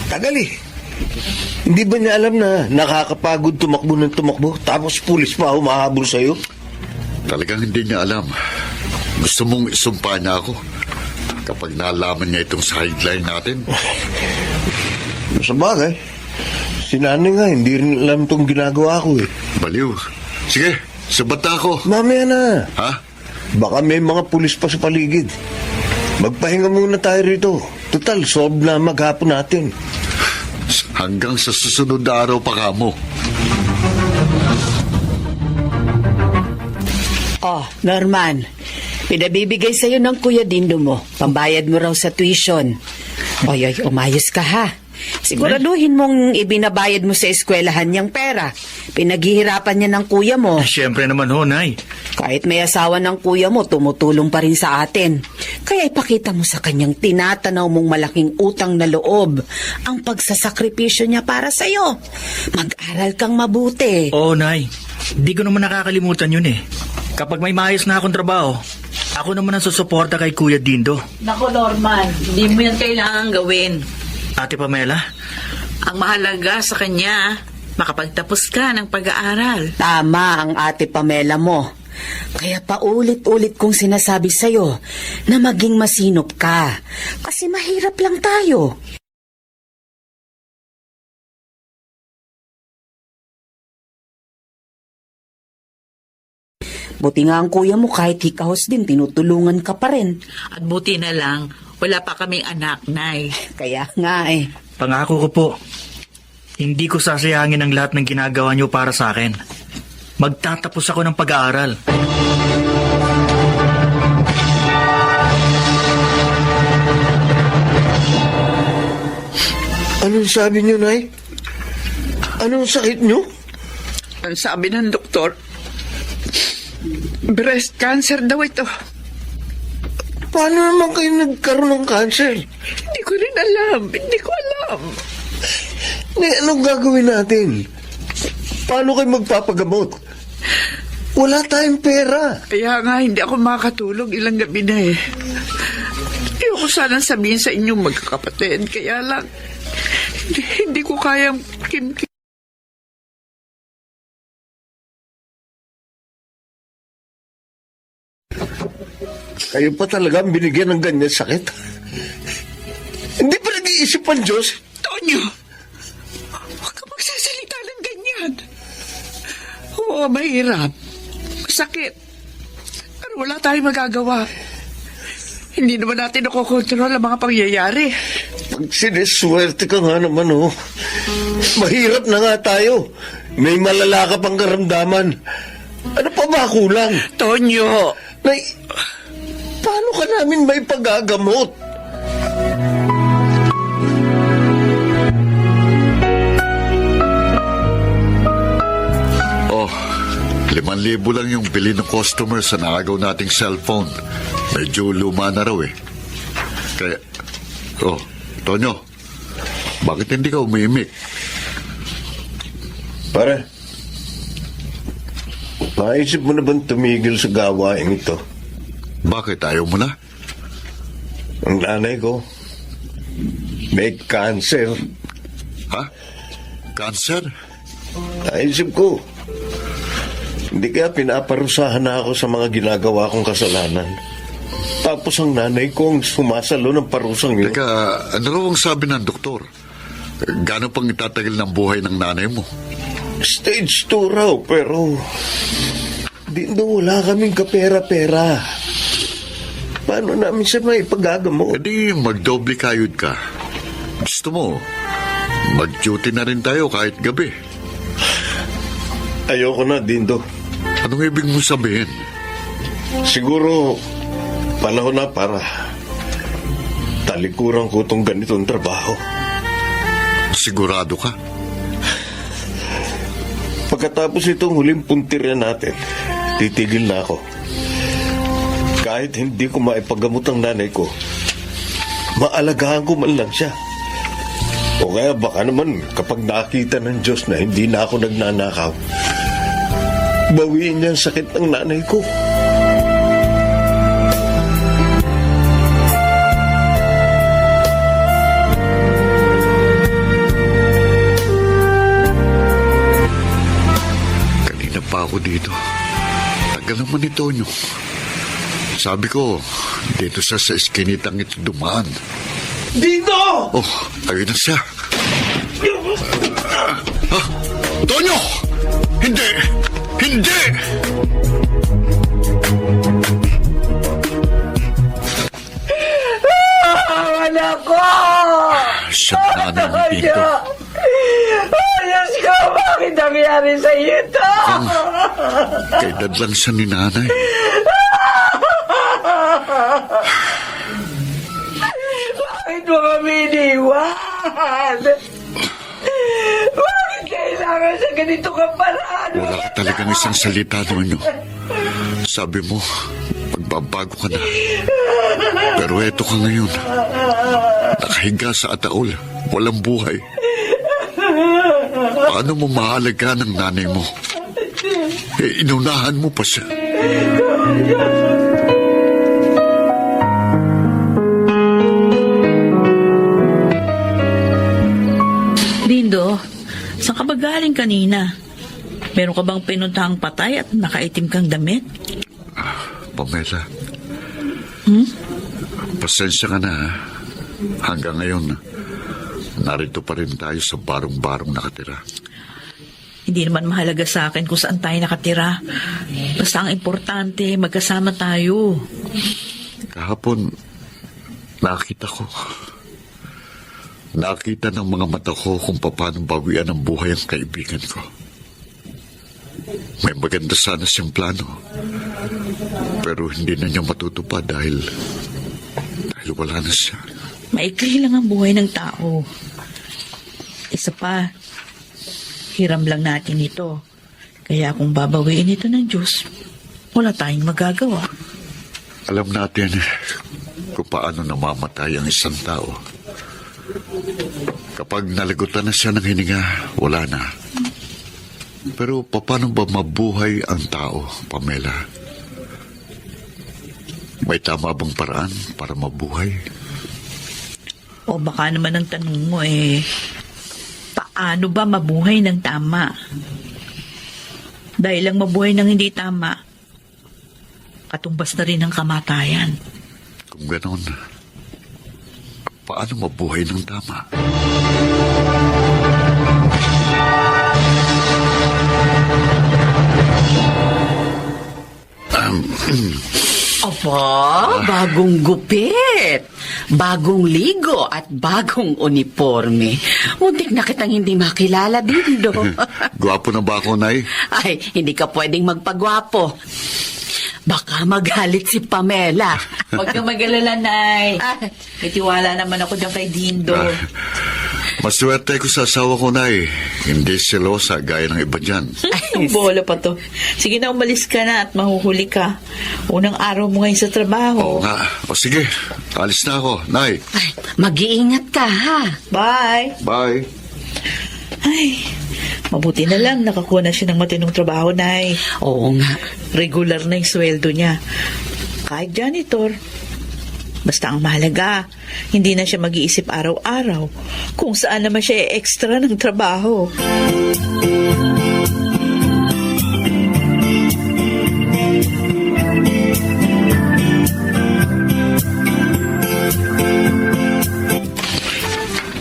Tagal eh. Hindi ba niya alam na nakakapagod tumakbo ng tumakbo tapos pulis pa humahabol sa'yo? Talagang hindi niya alam. Gusto mong isumpa niya ako kapag nalaman niya itong sideline natin. Sa bagay, si nanay nga, hindi rin alam itong ginagawa ko eh. Baliw. Sige, sabat na ako. Mamaya na. Ha? Baka may mga pulis pa sa paligid. Magpahinga muna tayo rito. Total, solve na maghapon natin. Hanggang sa susunod na araw pa kamo. Oh, Norman, pinabibigay sa'yo ng Kuya Dindo mo. Pambayad mo raw sa tuition. Oy, umayos ka ha. Siguraduhin mong ibinabayad mo sa eskwelahan niyang pera. Pinaghihirapan niya ng kuya mo. Siyempre naman ho, Nay. Kahit may asawa ng kuya mo, tumutulong pa rin sa atin. Kaya ipakita mo sa kanyang tinatanaw mong malaking utang na loob ang pagsasakripisyo niya para sa'yo. Mag-aral kang mabuti. Oo, Nay. Di ko naman nakakalimutan yun eh. Kapag may maayos na akong trabaho, ako naman ang susuporta kay Kuya Dindo. Nako, Norman, hindi mo yan kailangan gawin. Ate Pamela? Ang mahalaga sa kanya, makapagtapos ka ng pag-aaral. Tama ang Ate Pamela mo. Kaya paulit-ulit kong sinasabi sa'yo na maging masinop ka. Kasi mahirap lang tayo. Buti nga ang kuya mo kahit hikahos din, tinutulungan ka pa rin. At buti na lang, wala pa kaming anak, Nay. Kaya nga eh. Pangako ko po, hindi ko sasayangin ang lahat ng ginagawa niyo para sa akin. Magtatapos ako ng pag-aaral. Anong sabi niyo, Nay? Anong sakit niyo? Ang sabi ng doktor, breast cancer daw ito. Paano naman kayo nagkaroon ng cancer? Hindi ko rin alam. Hindi ko alam. Nay, anong gagawin natin? Paano kayo magpapagamot? Wala tayong pera. Kaya nga, hindi ako makakatulog ilang gabi na eh. Ayoko sanang sabihin sa inyong magkakapatid. Kaya lang, hindi ko kayang kim. Kayo pa talaga ang binigyan ng ganyan sakit? Hindi pa nag-iisip ang Diyos? Tonyo! Huwag ka magsasalita ng ganyan. Oo, mahirap. Masakit. Pero wala tayong magagawa. Hindi naman natin nakokontrol ang mga pangyayari. Pag siniswerte ka nga naman, oh. Mahirap na nga tayo. May malala ka pang karamdaman. Ano pa ba kulang? Tonyo! Nay, paano ka namin may pagagamot? Oh, 5,000 lang yung bili ng customer sa naagaw nating cellphone. Medyo luma na raw eh. Kaya, oh, Tonyo, bakit hindi ka umiimik? Pare, maisip mo na bang tumigil sa gawain ito? Bakit ayaw mo na? Ang nanay ko, may cancer. Ha? Cancer? Naisip ko, hindi kaya pinaparusahan na ako sa mga ginagawa kong kasalanan. Tapos ang nanay ko ang sumasalo ng parusang yun. Teka, ano raw ang sabi ng doktor? Gano'n pang itatagal ng buhay ng nanay mo? Stage 2 raw, pero di daw wala kaming kapera-pera. Paano namin siya may pagagamot? E di magdoble kayod ka. Gusto mo, mag-duty na rin tayo kahit gabi. Ayoko na, Dindo. Anong ibig mo sabihin? Siguro, panahon na para talikuran ko itong ganitong trabaho. Sigurado ka? Pagkatapos itong huling puntirya natin, titigil na ako. Kahit hindi ko maipagamot ang nanay ko, maalagaan ko man lang siya. O kaya baka naman kapag nakita ng Diyos na hindi na ako nagnanakaw, bawiin niya ang sakit ng nanay ko. Kanina pa ako dito. Tagal naman ni Tonyo. Sabi ko, dito sa eskinitang ito dumaan. Dito! Oh, ayun na siya. Ah, Tonyo! Hindi! Hindi! Anak ko! Siya na ng dito. Diyos ko, bakit nangyari sa iyo ito? Kay dad lang siya ni nanay. Bakit mo kami iniwan? Bakit kailangan sa ganito ka paraan? Wala ka talagang isang salita doon. Sabi mo, magbabago ka na. Pero eto ka ngayon. Nakahiga sa ataol. Walang buhay. Paano mo maalagaan ang nanay mo? Eh, inunahan mo pa siya. Dindo, saan ka ba galing kanina? Meron ka bang pinuntahang patay at nakaitim kang damit? Pamela. Pasensya ka na, ha? Hanggang ngayon, narito pa rin tayo sa barong-barong nakatira. Hindi naman mahalaga sa akin kung saan tayo nakatira. Basta ang importante, magkasama tayo. Kahapon, nakita ng mga mata ko kung paano bawian ang buhay ang kaibigan ko. May maganda sana siyang plano. Pero hindi na niya matutupad dahil wala na siya. Maikli lang ang buhay ng tao. Isa pa, hiram lang natin ito. Kaya kung babawiin ito ng Diyos, wala tayong magagawa. Alam natin kung paano namamatay ang isang tao. Kapag nalagutan na siya ng hininga, wala na. Pero paano ba mabuhay ang tao, Pamela? May tama bang paraan para mabuhay? O baka naman ang tanong mo paano ba mabuhay ng tama? Dahil lang mabuhay ng hindi tama, katumbas na rin ang kamatayan. Kung ganon, paano mabuhay ng tama? Aba, bagong gupit, bagong ligo at bagong uniforme. Muntik na kitang hindi makilala, Dindo. Gwapo na ba ako, Nay? Ay, hindi ka pwedeng magpagwapo. Baka magalit si Pamela. Huwag kang mag-alala, Nay. May tiwala naman ako dyan kay Dindo. Maswerte ko sa asawa ko, Nay. Hindi selosa gaya ng iba dyan. Ang bola pa to. Sige na, umalis ka na at mahuhuli ka. Unang araw mo ngayon sa trabaho. Oo nga. O sige, alis na ako, Nay. Ay, mag-iingat ka, ha? Bye! Bye. Ay, mabuti na lang nakakuha na siya ng matinong trabaho, Nay. Oo nga. Regular na yung sweldo niya. Kahit janitor. Basta ang mahalaga, hindi na siya mag-iisip araw-araw kung saan naman siya extra ng trabaho.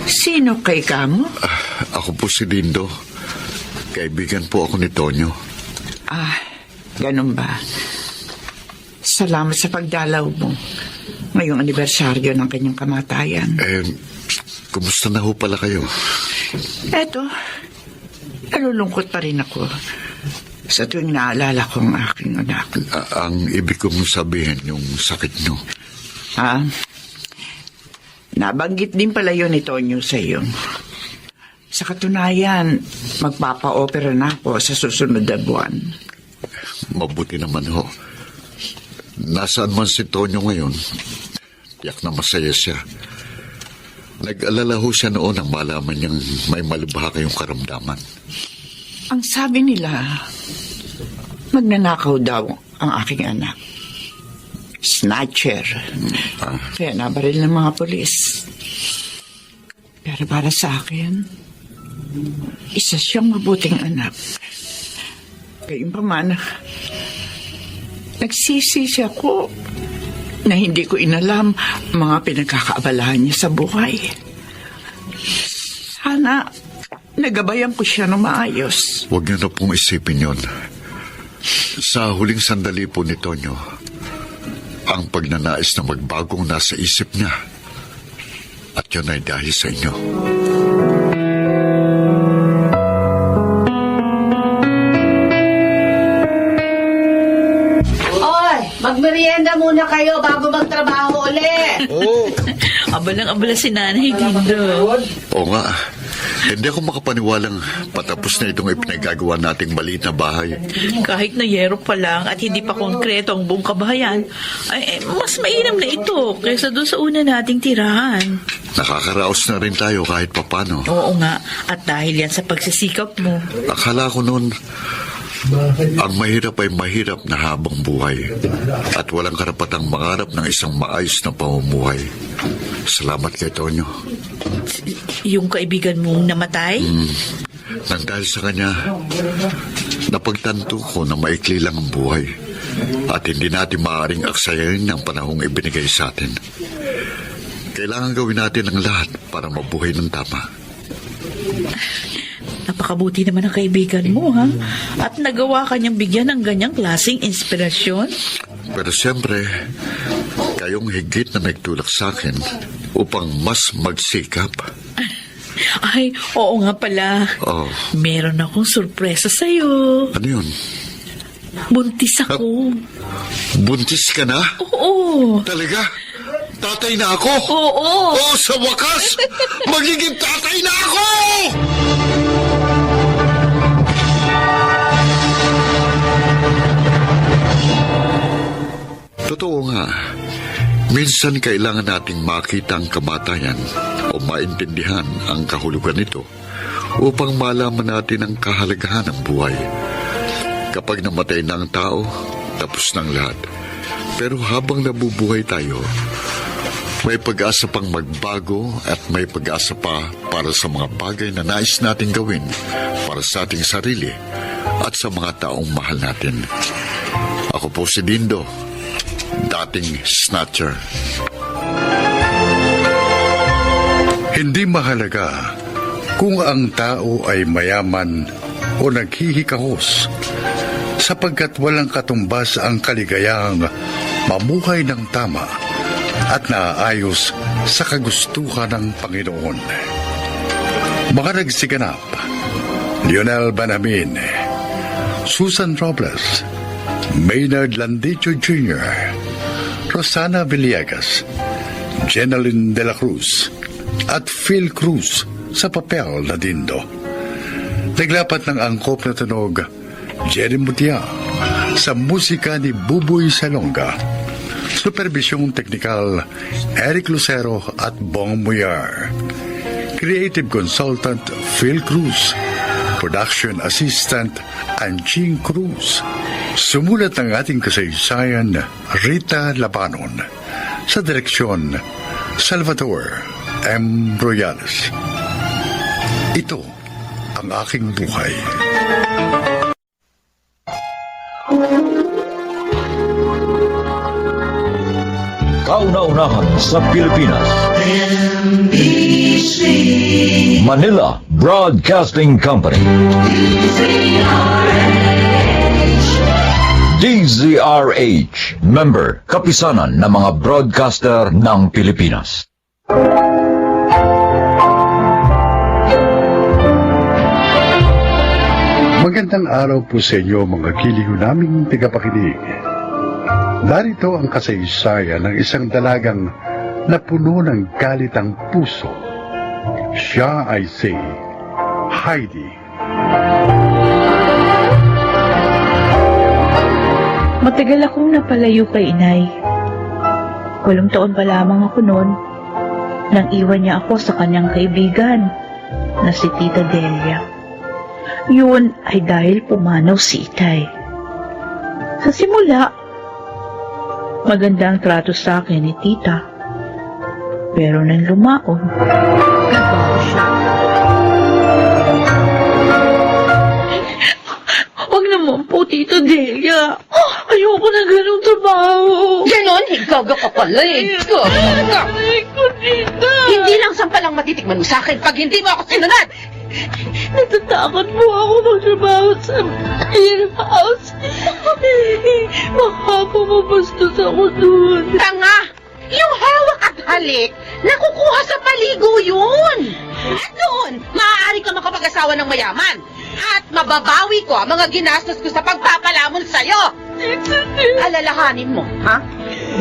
Sino kay kamo? Ako po si Dindo. Kaibigan po ako ni Tonyo. Ganun ba? Salamat sa pagdalaw mo. Ngayong anibersaryo ng kanyang kamatayan. Kumusta na ho pala kayo? Eto, nalulungkot pa rin ako sa tuwing naalala ko ang aking anak. Ang ibig kong sabihin, yung sakit nyo. Nabanggit din pala yun ni Tonyo sa iyo. Sa katunayan, magpapa-opera na ako sa susunod na buwan. Mabuti naman ho. Nasaan man si Tonyo ngayon, tiyak na masaya siya. Nag-alala ho siya noon nang malaman niyang may malubha kayong karamdaman. Ang sabi nila, magnanakaw daw ang aking anak. Snatcher. Kaya nabaril ng mga polis. Pero para sa akin, isa siyang mabuting anak. Gayunpaman, nagsisisi ako na hindi ko inalam mga pinagkakaabalahan niya sa buhay. Sana nagabayan ko siya ng maayos. Huwag niyo na pong isipin yun. Sa huling sandali po ni Tonyo, ang pagnanais na magbagong nasa isip niya. At yun ay dahil sa inyo. Oy, magmerienda muna kayo bago magtrabaho ulit. Abalang-abala si Nanay Dindo. Oo nga. Hindi ako makapaniwalang patapos na itong ipinagagawa nating maliit na bahay. Kahit na yero pa lang at hindi pa konkreto ang buong kabahayan, ay mas mainam na ito kaysa doon sa una nating tirahan. Nakakaraos na rin tayo kahit papano. Oo nga, at dahil yan sa pagsisikap mo. Akala ko noon, ang mahirap ay mahirap na habang buhay at walang karapatang mangarap ng isang maayos na pamumuhay. Salamat kay Tonyo. Yung kaibigan mong namatay? Nang dahil sa kanya, napagtanto ko na maikli lang ang buhay at hindi natin maaaring aksayahin ang panahong ibinigay sa atin. Kailangan gawin natin ang lahat para mabuhay ng tama. Napakabuti naman ang kaibigan mo, ha? At nagawa ka niyang bigyan ng ganyang klaseng inspirasyon. Pero siyempre, kayong higit na nagtulak sa akin upang mas magsikap. Ay, oo nga pala. Oh, Meron akong sorpresa sa'yo. ano yun? Buntis ako. Buntis ka na? Oo. Talaga? Tatay na ako? Oo. Oh, sa wakas, magiging tatay na ako! Totoo nga, minsan kailangan nating makita ang kamatayan o maintindihan ang kahulugan nito upang malaman natin ang kahalagahan ng buhay. Kapag namatay na ang tao, tapos ng lahat. Pero habang nabubuhay tayo, may pag-asa pang magbago at may pag-asa pa para sa mga bagay na nais nating gawin para sa ating sarili at sa mga taong mahal natin. Ako po si Dindo, dating snatcher. Hindi mahalaga kung ang tao ay mayaman o naghihikahos, sapagkat walang katumbas ang kaligayahang mamuhay ng tama at naaayos sa kagustuhan ng Panginoon. Mga nagsiganap: Lionel Banamin, Susan Robles, Maynard Landicho Jr., Rosana Villegas, Jeneline de la Cruz, at Phil Cruz sa papel na Dindo. Naglapat ng angkop na tunog, Jerry Mutia, sa musika ni Buboy Salonga. Supervisyong teknikal, Eric Lucero at Bong Muyar. Creative Consultant, Phil Cruz. Production Assistant, Anching Cruz. Sumulat ng ating kasaysayan, Rita Labanon. Sa direksyon, Salvador M. Royales. Ito ang aking buhay. Kauna-unahan sa Pilipinas. Manila Broadcasting Company. DZRH, member, kapisanan ng mga broadcaster ng Pilipinas. Magandang araw po sa inyo, mga giliw naming tagapakinig. Narito ang kasaysayan ng isang dalagang na puno ng galit ang puso. Siya ay si Heidi. Matagal akong napalayo kay inay. 8 taon pa lamang ako noon nang iwan niya ako sa kanyang kaibigan na si Tita Delia. Yun ay dahil pumanaw si Itay. Sa simula, maganda ang trato sa akin ni Tita. Pero nang lumaon, nagbago siya. Huwag naman po, Tita Delia. Ayoko na ganong trabaho. Ganon, higaga ka pala eh. Ay ko, Tita. Hindi lang sampalang matitikman mo sa akin pag hindi mo ako sinunod. Natatakot po ako magtrabaho sa warehouse. Baka pumabastos ako doon. Tanga! Yung hawak at halik, nakukuha sa paligo yun. At doon, maaari ka makapag-asawa ng mayaman. At mababawi ko ang mga ginastos ko sa pagpapalamon sa'yo. Alalahanin mo, ha?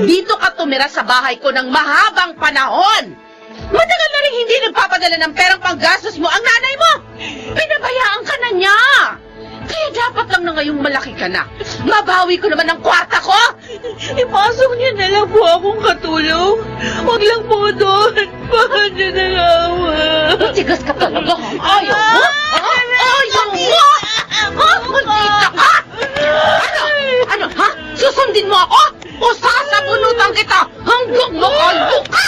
Dito ka tumira sa bahay ko ng mahabang panahon. Matagal na rin hindi nagpapadala ng perang panggastos mo ang nanay mo. Pinabayaan ka na niya. Kaya dapat lang na ngayong malaki ka na. Mabawi ko naman ang kwarta ko. Ipasok niyo na lang po akong katulong. Huwag lang po doon. Baka niyo nalawa. Tigas ka talaga, ha? Ayaw mo? Ha? Ayaw mo? Ha? Maldita ka? Ano? Ha? Susundin mo ako? O sasabunutan kita hanggang makalo ka?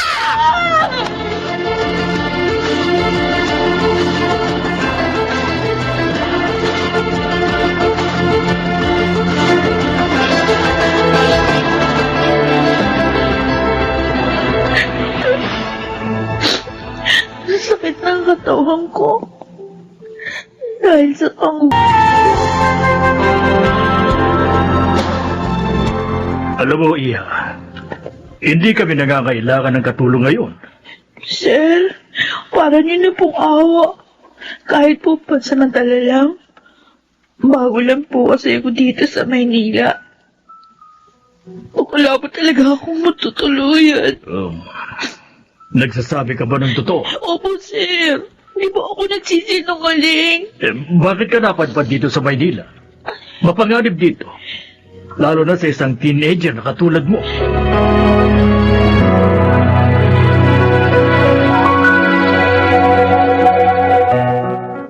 Sakit ng katawan ko. Dahil sa Alam mo, Iha, hindi kami nangangailangan ng katulong ngayon. Sir, para niyo na pong awa. Kahit po pansamantala lang. Bago lang po kasi ako dito sa Maynila. Wala pa talaga akong matutuluyan. Nagsasabi ka ba ng totoo? Opo, sir. Di ba ako nagsisinungaling? Bakit ka napadpad dito sa Maynila? Mapanganib dito. Lalo na sa isang teenager na katulad mo.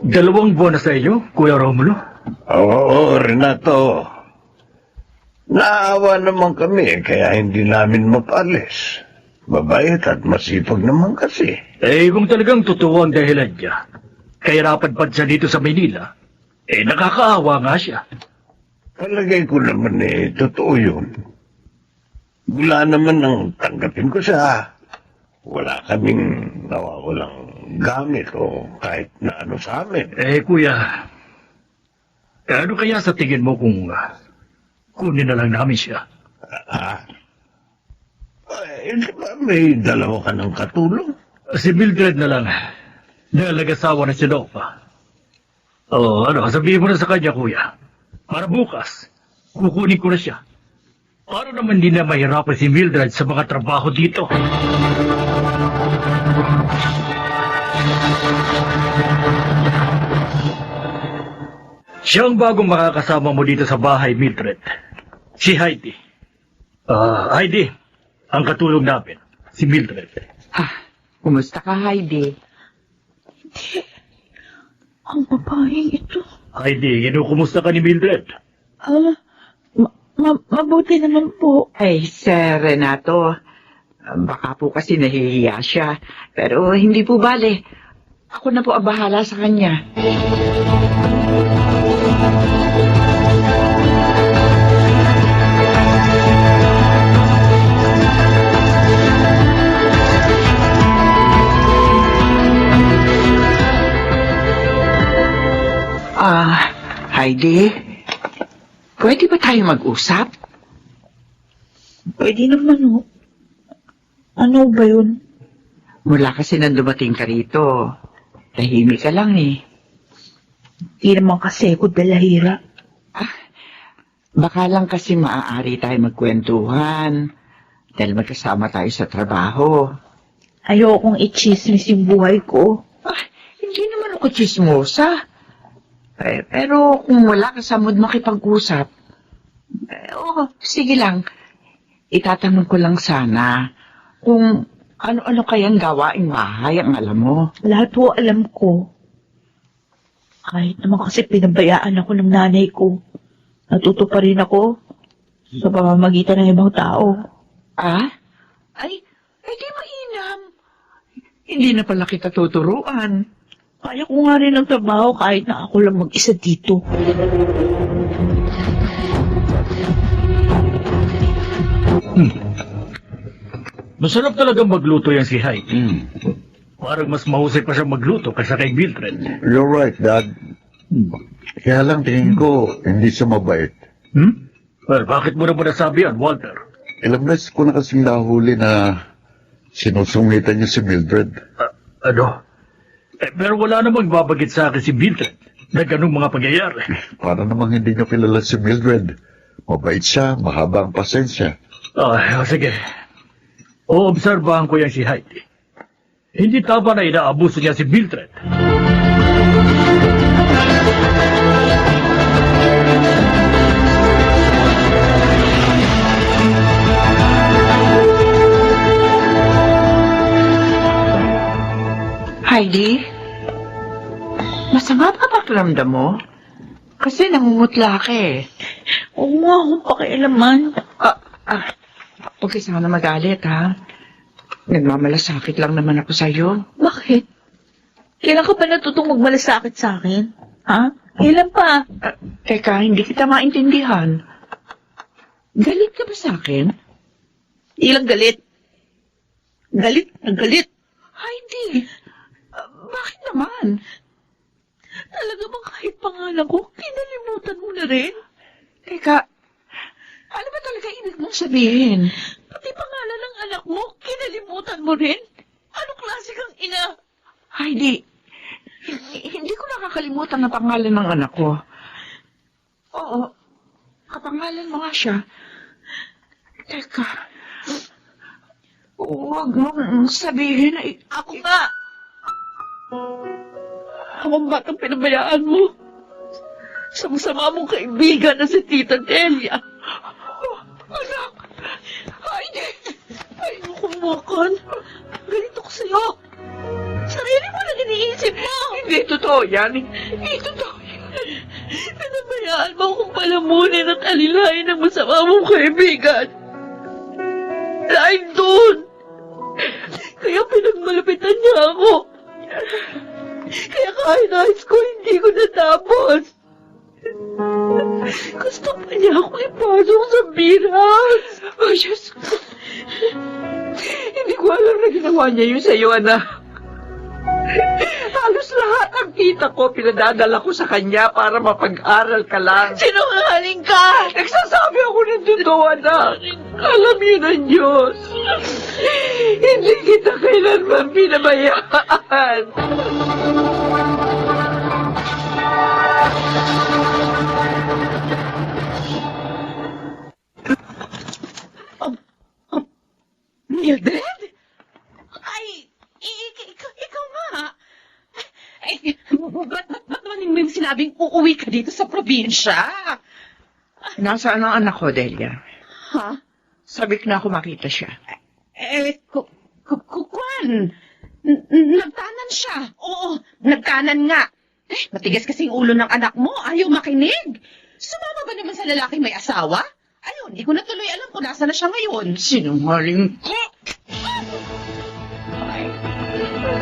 Dalawang buwan na sa iyo, Kuya Romulo. Oo, Renato. Naawa naman kami, kaya hindi namin mapalis. Mabait at masipag naman kasi. Kung talagang totoo ang dahilan niya, kaya napadpad siya dito sa Maynila, nakakaawa nga siya. Palagay ko naman totoo yun. Wala naman ang tanggapin ko siya. Wala kaming nawawalang gamit o kahit na ano sa amin. Kuya, ano kaya sa tingin mo kung kunin na lang namin siya? Di ba may dalawa ka ng katulong? Si Mildred na lang. Nalagasawa na si Nova. Sabihin mo na sa kanya, Kuya. Para bukas, kukunin ko na siya. Para naman hindi na mahirapan si Mildred sa mga trabaho dito. Siya ang bagong makakasama mo dito sa bahay, Mildred. Si Heidi. Heidi, ang katulong namin, si Mildred. Kumusta ka, Heidi? Ang babaeng ito. Heidi, kinukumusta ka ni Mildred? Mabuti naman po. Ay, Sir Renato, baka po kasi nahihiya siya. Pero hindi po bale. Ako na po ang bahala sa kanya. Heidi, pwede ba tayo mag-usap? Pwede naman Ano ba yun? Mula kasi nang dumating ka rito, tahimik ka lang eh. Di naman kasi ako dalahira. Baka lang kasi maaari tayo magkwentuhan dahil magkasama tayo sa trabaho. Ayokong i-chismis yung buhay ko. Hindi naman ako chismosa. Pero kung wala ka sa mood makipag-usap, sige lang. Itatanong ko lang sana kung ano-ano kayang gawaing bahay ang alam mo. Lahat po alam ko. Kahit naman kasi pinabayaan ako ng nanay ko. Natuto pa rin ako sa pamamagitan ng ibang tao. Ay, di mainam. Hindi na pala kita tuturuan. Kaya ko nga rin ang trabaho kahit na ako lang mag-isa dito. Masarap talagang magluto yan si Heidi. Parang mas mahusay pa siya magluto kaysa kay Mildred. You're right, Dad. Kaya lang tingin ko, hindi siya mabait. Well, bakit mo naman nasabi yan, Walter? Ilang beses ko na kasing nahuli na sinusungitan niya si Mildred. Pero wala namang babagit sa akin si Mildred na ganung mga pangyayari. Para namang hindi niyo kilala si Mildred. Mabait siya, mahaba ang pasensya. Sige. Oobserbahan ko yan si Heidi. Hindi tama na inaabuso niya si Mildred. Heidi, masama pa pakiramdam mo? Kasi namumutla ka eh. Huwag mo akong pakialaman. Huwag ka sana magalit, ha? Nagmamalasakit lang naman ako sa'yo. Bakit? Kailan ka pa natutong magmalasakit sa akin? Kailan pa? Teka, hindi kita maintindihan. Galit ka ba sa akin? Ilang galit? Galit? Nagalit? Heidi, bakit naman? Talaga bang kahit pangalan ko, kinalimutan mo na rin? Teka, ano ba talaga ibig mong sabihin? Pati pangalan ng anak mo, kinalimutan mo rin? Anong klase kang ina? Heidi, hindi ko nakakalimutan ang pangalan ng anak ko. Oo, kapangalan mo nga siya. Teka, huwag mong sabihin ay... Ako nga! Ako ba ang pinabayaan mo? Sa masama mong kaibigan na si Tita Delia. Anak! Heidi! Ayoko makan. Ganito ko sa'yo. Sarili mo lang iniisip mo. Hindi totoo yan. Hindi totoo yan. Pinabayaan mo akong palamunin at alilain ng masama mong kaibigan. Dahil doon. Kaya pinagmalapitan niya ako. Kaya kahit high school, hindi ko natapos. Gusto pa niya ako ipasok sa biras. Oh, Diyos ko. Hindi ko alam na ginawa niya yun sa'yo, anak. Halos lahat ang kita ko, pinadadala ko sa kanya para mapag-aral ka lang. Sinungaling ka! Nagsasabi ako ng totoo, anak. Alam yun ng Diyos. Hindi kita kailanman pinabayaan. Mildred? Ay, ikaw nga. Ay, ba't naman mo yung sinabing uuwi ka dito sa probinsya? Nasaan ang anak ko, Delia? Ha? Sabi ko na ako makita siya. Kwan. Nagtanan siya. Oo, nagtanan nga. Matigas kasing ulo ng anak mo. Ayaw makinig. Sumama ba naman sa lalaking may asawa? Ayun, di ko na tuloy alam kung nasa na siya ngayon. Sinungaling ko.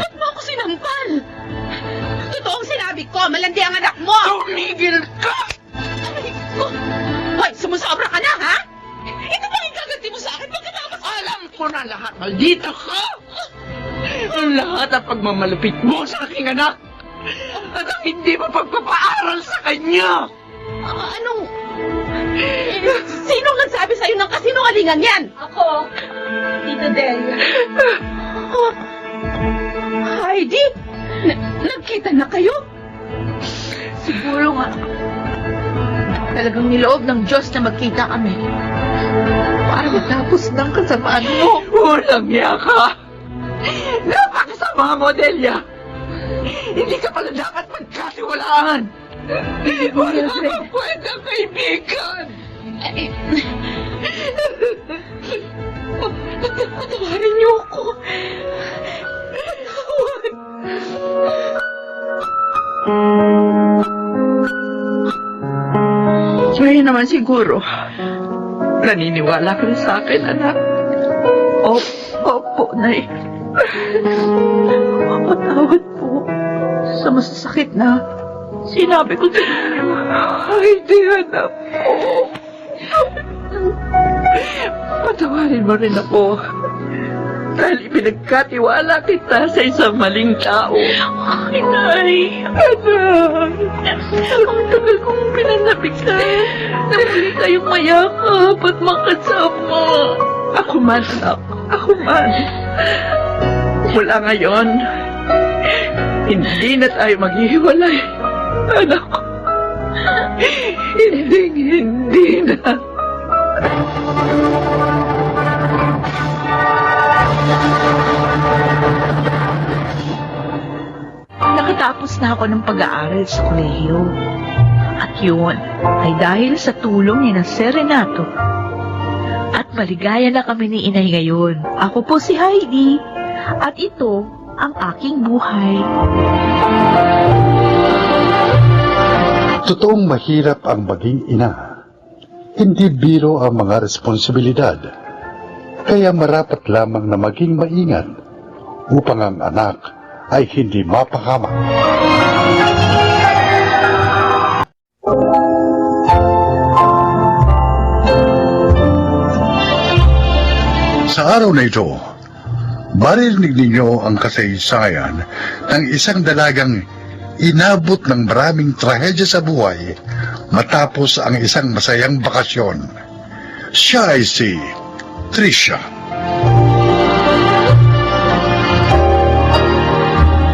Ba't mo ako sinampal? Totoong sinabi ko, malandi ang anak mo! Tumigil ka! Aray ko! Hoy, sumusobra ka na, ha? Ito ba yung gaganti mo sa akin pagkatapos? Alam ko na lahat. Maldita ka! Ang lahat ang pagmamalapit mo sa aking anak. At ang hindi mo pagpapaaral sa kanya. Anong... Sinong nagsabi sa'yo ng kasinungalingan yan? Ako, Tita Delia. Heidi? Nagkita na kayo? Siguro nga. Talagang niloob ng Diyos na magkita kami. Para matapos ng kasamaan mo. Walang niya ka. Napakasama mo, Delia. Hindi ka pala dapat magkatiwalaan. Wala kang pwedeng kaibigan. Patawarin niyo ako. Kaya naman siguro, naniniwala ka rin sa akin, anak. Opo, Nay. Mapatawad po sa masasakit na sinabi ko sa inyo. Ay, di anak ko. Patawarin mo rin ako. Dahil ipinagkatiwala kita sa isang maling tao. Ay, Nay. Anak! Ang tagal kong pinanabikan na muli kayong mayakap at makasama. Ako man, anak. Ako man. Mula ngayon, hindi na tayo maghihiwalay. Anak ko. Hindi na. Nakatapos na ako ng pag-aaral sa kolehiyo. At yun ay dahil sa tulong ni na Sir Renato. At maligaya na kami ni Inay ngayon. Ako po si Heidi. At ito ang aking buhay. Totoong mahirap ang maging ina. Hindi biro ang mga responsibilidad. Kaya marapat lamang na maging maingat upang ang anak ay hindi mapahamak. Sa araw na ito, maririnig ninyo ang kasaysayan ng isang dalagang inabot ng maraming trahedya sa buhay matapos ang isang masayang bakasyon. Siya ay si Tricia.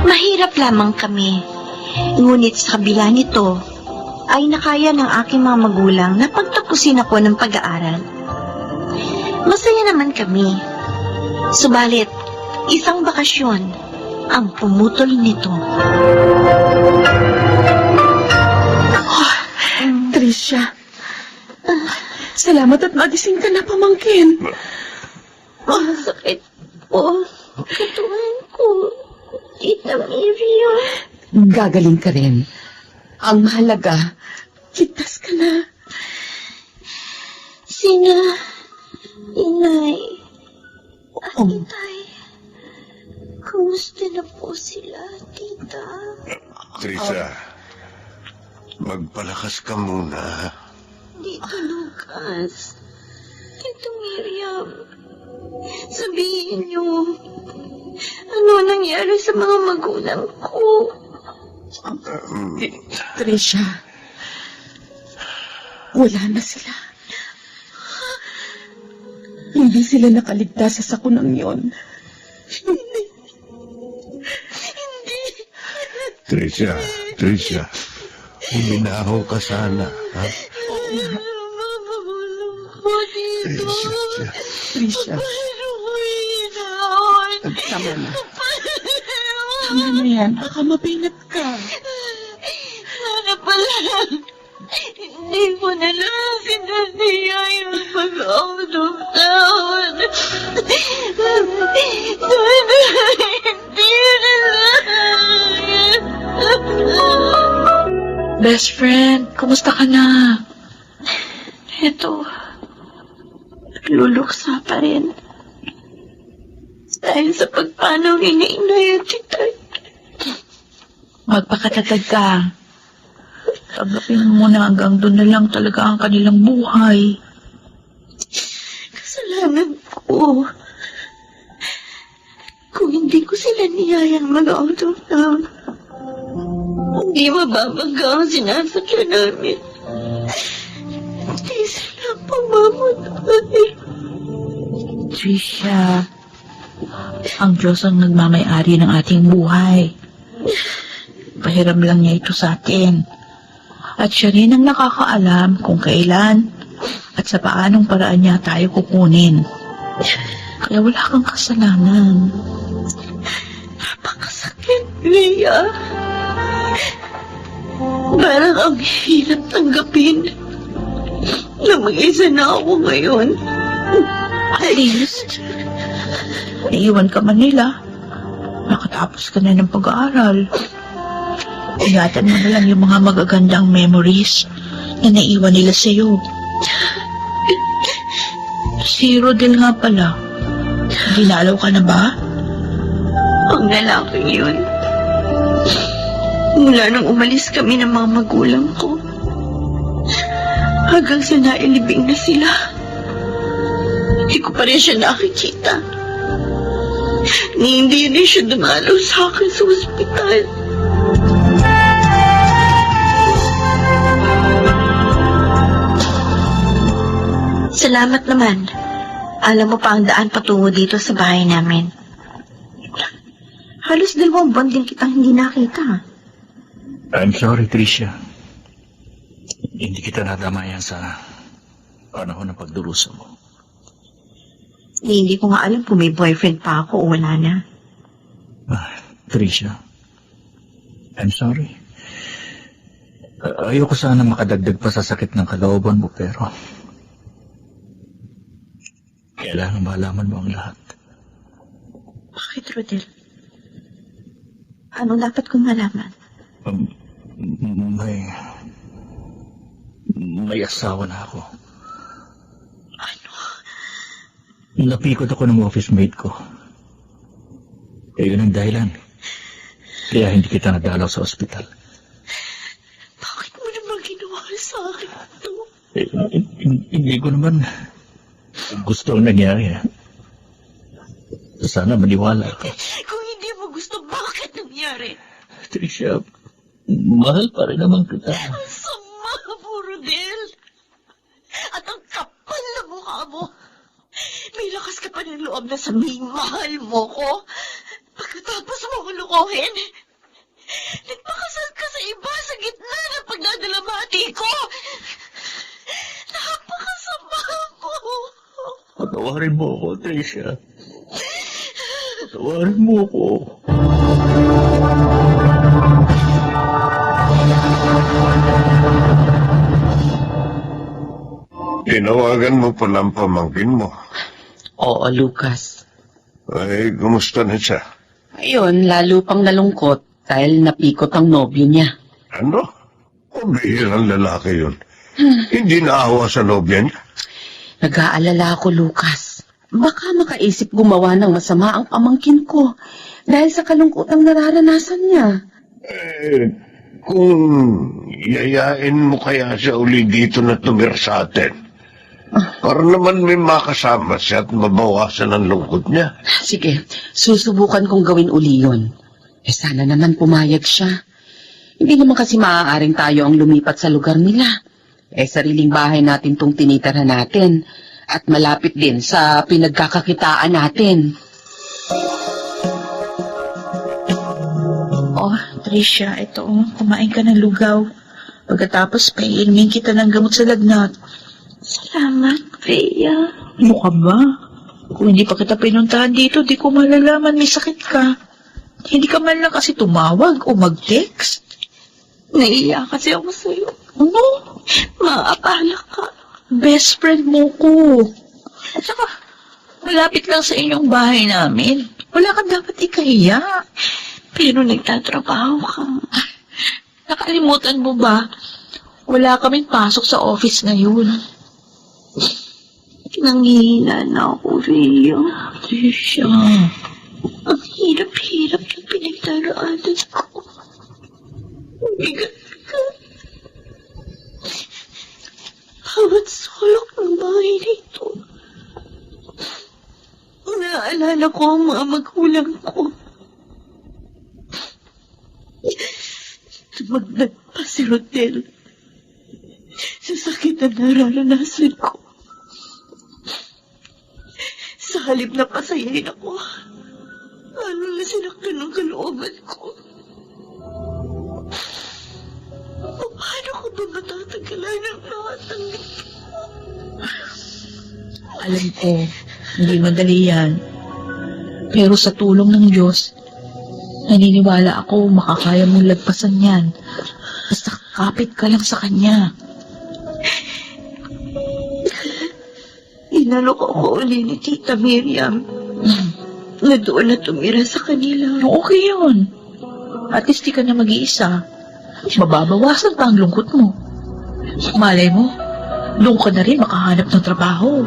Mahirap lamang kami. Ngunit sa kabila nito, ay nakaya ng aking mga magulang na pagtapusin ako ng pag-aaral. Masaya naman kami. Subalit, isang bakasyon ang pumutol nito. Tricia, salamat at magising ka na, pamangkin. Masakit po. Katawan ko. Tita Miriam. Gagaling ka rin. Ang mahalaga, ligtas ka na. Sina, inay, at itay. Kumusta na po sila, tita? Tricia, magpalakas ka muna. Tito Lucas, Tito Miriam, sabihin niyo, ano nangyari sa mga magulang ko? Tricia, wala na sila. Hindi sila nakaligtas sa sakunang yon. Tricia, uminaho ka sana, ha? Tricia, tama na. Tama na yan. Baka mapinat ka. Sana pala, hindi mo na lang sinasiya yung pag-out of town. Sana hindi na lang. Best friend, kumusta ka na? Eto, nagluluksa pa rin. Dahil sa pagpanaw ni Inay at Titay. Magpakatatag ka. Tanggapin mo na hanggang doon na lang talaga ang kanilang buhay. Kasalanan ko. Kung hindi ko sila niyayang mag-out of town, hindi mababangga ang sinasadya namin. Hindi sila pamamatay. Tricia, ang Diyos ang nagmamay-ari ng ating buhay. Pahiram lang niya ito sa atin. At siya rin ang nakakaalam kung kailan at sa paanong paraan niya tayo kukunin. Kaya wala kang kasalanan. Napakasakit, Leia. Parang ang hirap tanggapin na mag-isa na ako ngayon. At least, naiwan ka man nila. Nakatapos ka na ng pag-aaral. Ingatan mo na lang yung mga magagandang memories na naiwan nila sa'yo. Si Rodel nga pala. Dinalaw ka na ba? Ang lalaking yun. Mula nang umalis kami ng mga magulang ko, hanggang sa nailibing na sila, hindi ko pa rin siya nakikita. Ni hindi rin siya dumalaw sa akin sa ospital. Salamat naman. Alam mo pa ang daan patungo dito sa bahay namin. Halos 2 buwan din kitang hindi nakita. I'm sorry, Tricia. Hindi kita nadamayan sa panahon ng pagdurusa mo. Hindi ko nga alam kung may boyfriend pa ako o wala na. Tricia, I'm sorry. Ayoko sana makadagdag pa sa sakit ng kalooban mo, pero kailangan malaman mo ang lahat. Bakit, Rodel? Ano dapat kong malaman? May asawa na ako. Ano? Napikot ako ng office mate ko. Kaya yun ang dahilan. Kaya hindi kita nadalaw sa ospital. Bakit mo naman ginawa sa akin ito? Hindi ko naman gusto ang nangyari. Sana maniwala ka. Kung hindi mo gusto, bakit nangyari? Tricia, Mahal pa rin naman kita. Sama mo, Rodel. At ang kapal na mukha mo. May lakas ka pa ng loob na sabihing mahal mo ko. Pagkatapos mo ko lukohin. Nagpakasal ka sa iba sa gitna ng pagdadalamati ko. Napakasama mo. Patawarin mo ako, Tricia. Patawarin mo ako. Tinawagan mo pala ang pamangkin mo. Oo, Lucas. Ay, kumusta na siya? Ayun, lalo pang nalungkot dahil napikot ang nobyo niya. Ano? Pabihirang lalaki yun. Hindi naawa sa nobya niya. Nag-aalala ako, Lucas. Baka makaisip gumawa ng masama ang pamangkin ko dahil sa kalungkotang nararanasan niya. Kung yayain mo kaya siya uli dito na tumira sa atin, para naman may makasama siya at mabawasan ang lungkot niya. Sige, susubukan kong gawin uli yun. Sana naman pumayag siya. Hindi naman kasi maaaring tayo ang lumipat sa lugar nila. Sariling bahay natin tong tinitira natin. At malapit din sa pinagkakakitaan natin. Oh, Tricia, ito, kumain ka ng lugaw. Pagkatapos, painumin kita ng gamot sa lagnat. Salamat, Rhea. Ano ka ba? Kung hindi pa kita pinuntahan dito, di ko malalaman may sakit ka. Hindi ka man lang kasi tumawag o mag-text. Naiiyak kasi ako sa'yo. Ano? Maapala ka. Best friend mo ko. At saka, malapit lang sa inyong bahay namin. Wala kang dapat ikahiya. Pero nagtatrabaho ka. Nakalimutan mo ba? Wala kaming pasok sa office ngayon. Nangihina na ako, Rhea. Tricia. Ang hirap-hirap ng pinagdaraanan ko. Bigat ka. Bawat sulok ng bahay nito. Naalala ko ang mga magulang ko. Tumagdag pa si Rodel sa sakit na nararanasan ko. Sa halip na pasayahin ako, lalo na sinaktan ng kalooban ko. Paano ko ba matatagalan ang lahat ng ito? Alam ko, hindi madali yan. Pero sa tulong ng Diyos, naniniwala ako makakaya mong lagpasan yan. Basta kapit ka lang sa Kanya. Inalok ako uli ni Tita Miriam na doon na tumira sa kanila. Okay yun. At least di ka na mag-iisa. Mababawasan pa ang lungkot mo. Malay mo, doon ka na rin makahanap ng trabaho.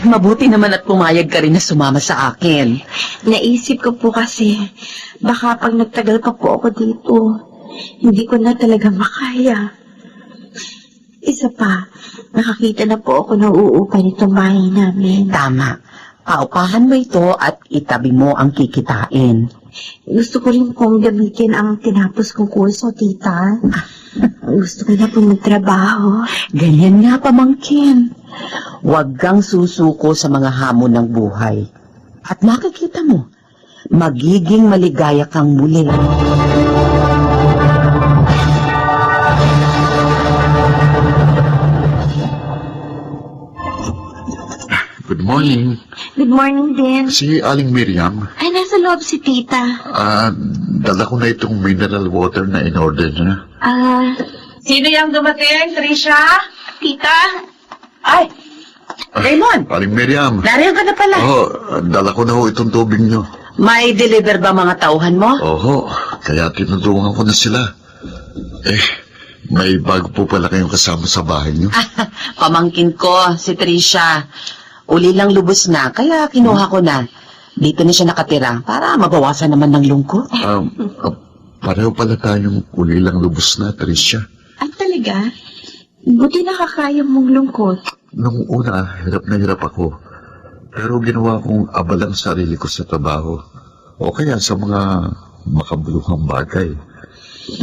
Mabuti naman at pumayag ka rin na sumama sa akin. Naisip ko po kasi, baka pag nagtagal pa po ako dito, hindi ko na talaga makaya. Isa pa, nakakita na po ako ng uupa nitong bahay namin. Tama. Paupahan mo ito at itabi mo ang kikitain. Gusto ko rin pong gamitin ang tinapos kong kurso, tita. Gusto ko na pong magtrabaho. Ganyan nga, pamangkin. Huwag kang susuko sa mga hamon ng buhay. At makikita mo, magiging maligaya kang muli. Good morning. Good morning din. Si Aling Miriam, Ay, nasa loob si tita. dala ko na itong mineral water na in-order niya. Sino yung dumating, Trisha? Tita? Ay, Raymond, Aling Miriam. nariyan ka na pala. Dala ko na ho itong tubig niyo. May deliver ba mga tauhan mo? Oho, kaya tinutulungan ko na sila. May bago po pala kayong kasama sa bahay niyo. Pamangkin ko, si Trisha. Uli lang lubos na, kaya kinuha ko na. Dito na siya nakatira para mabawasan naman ng lungkot. Pareho pala tayong uli lang lubos na, Tricia. Ay, talaga? Buti nakakaya mong lungkot. Nung una, hirap na hirap ako. Pero ginawa kong abalang sarili ko sa trabaho o kaya sa mga makabuluhang bagay.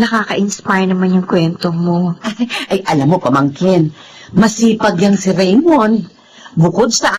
Nakaka-inspire naman yung kwento mo. Ay, alam mo, pamangkin, masipag yang si Raymond. Bukod sa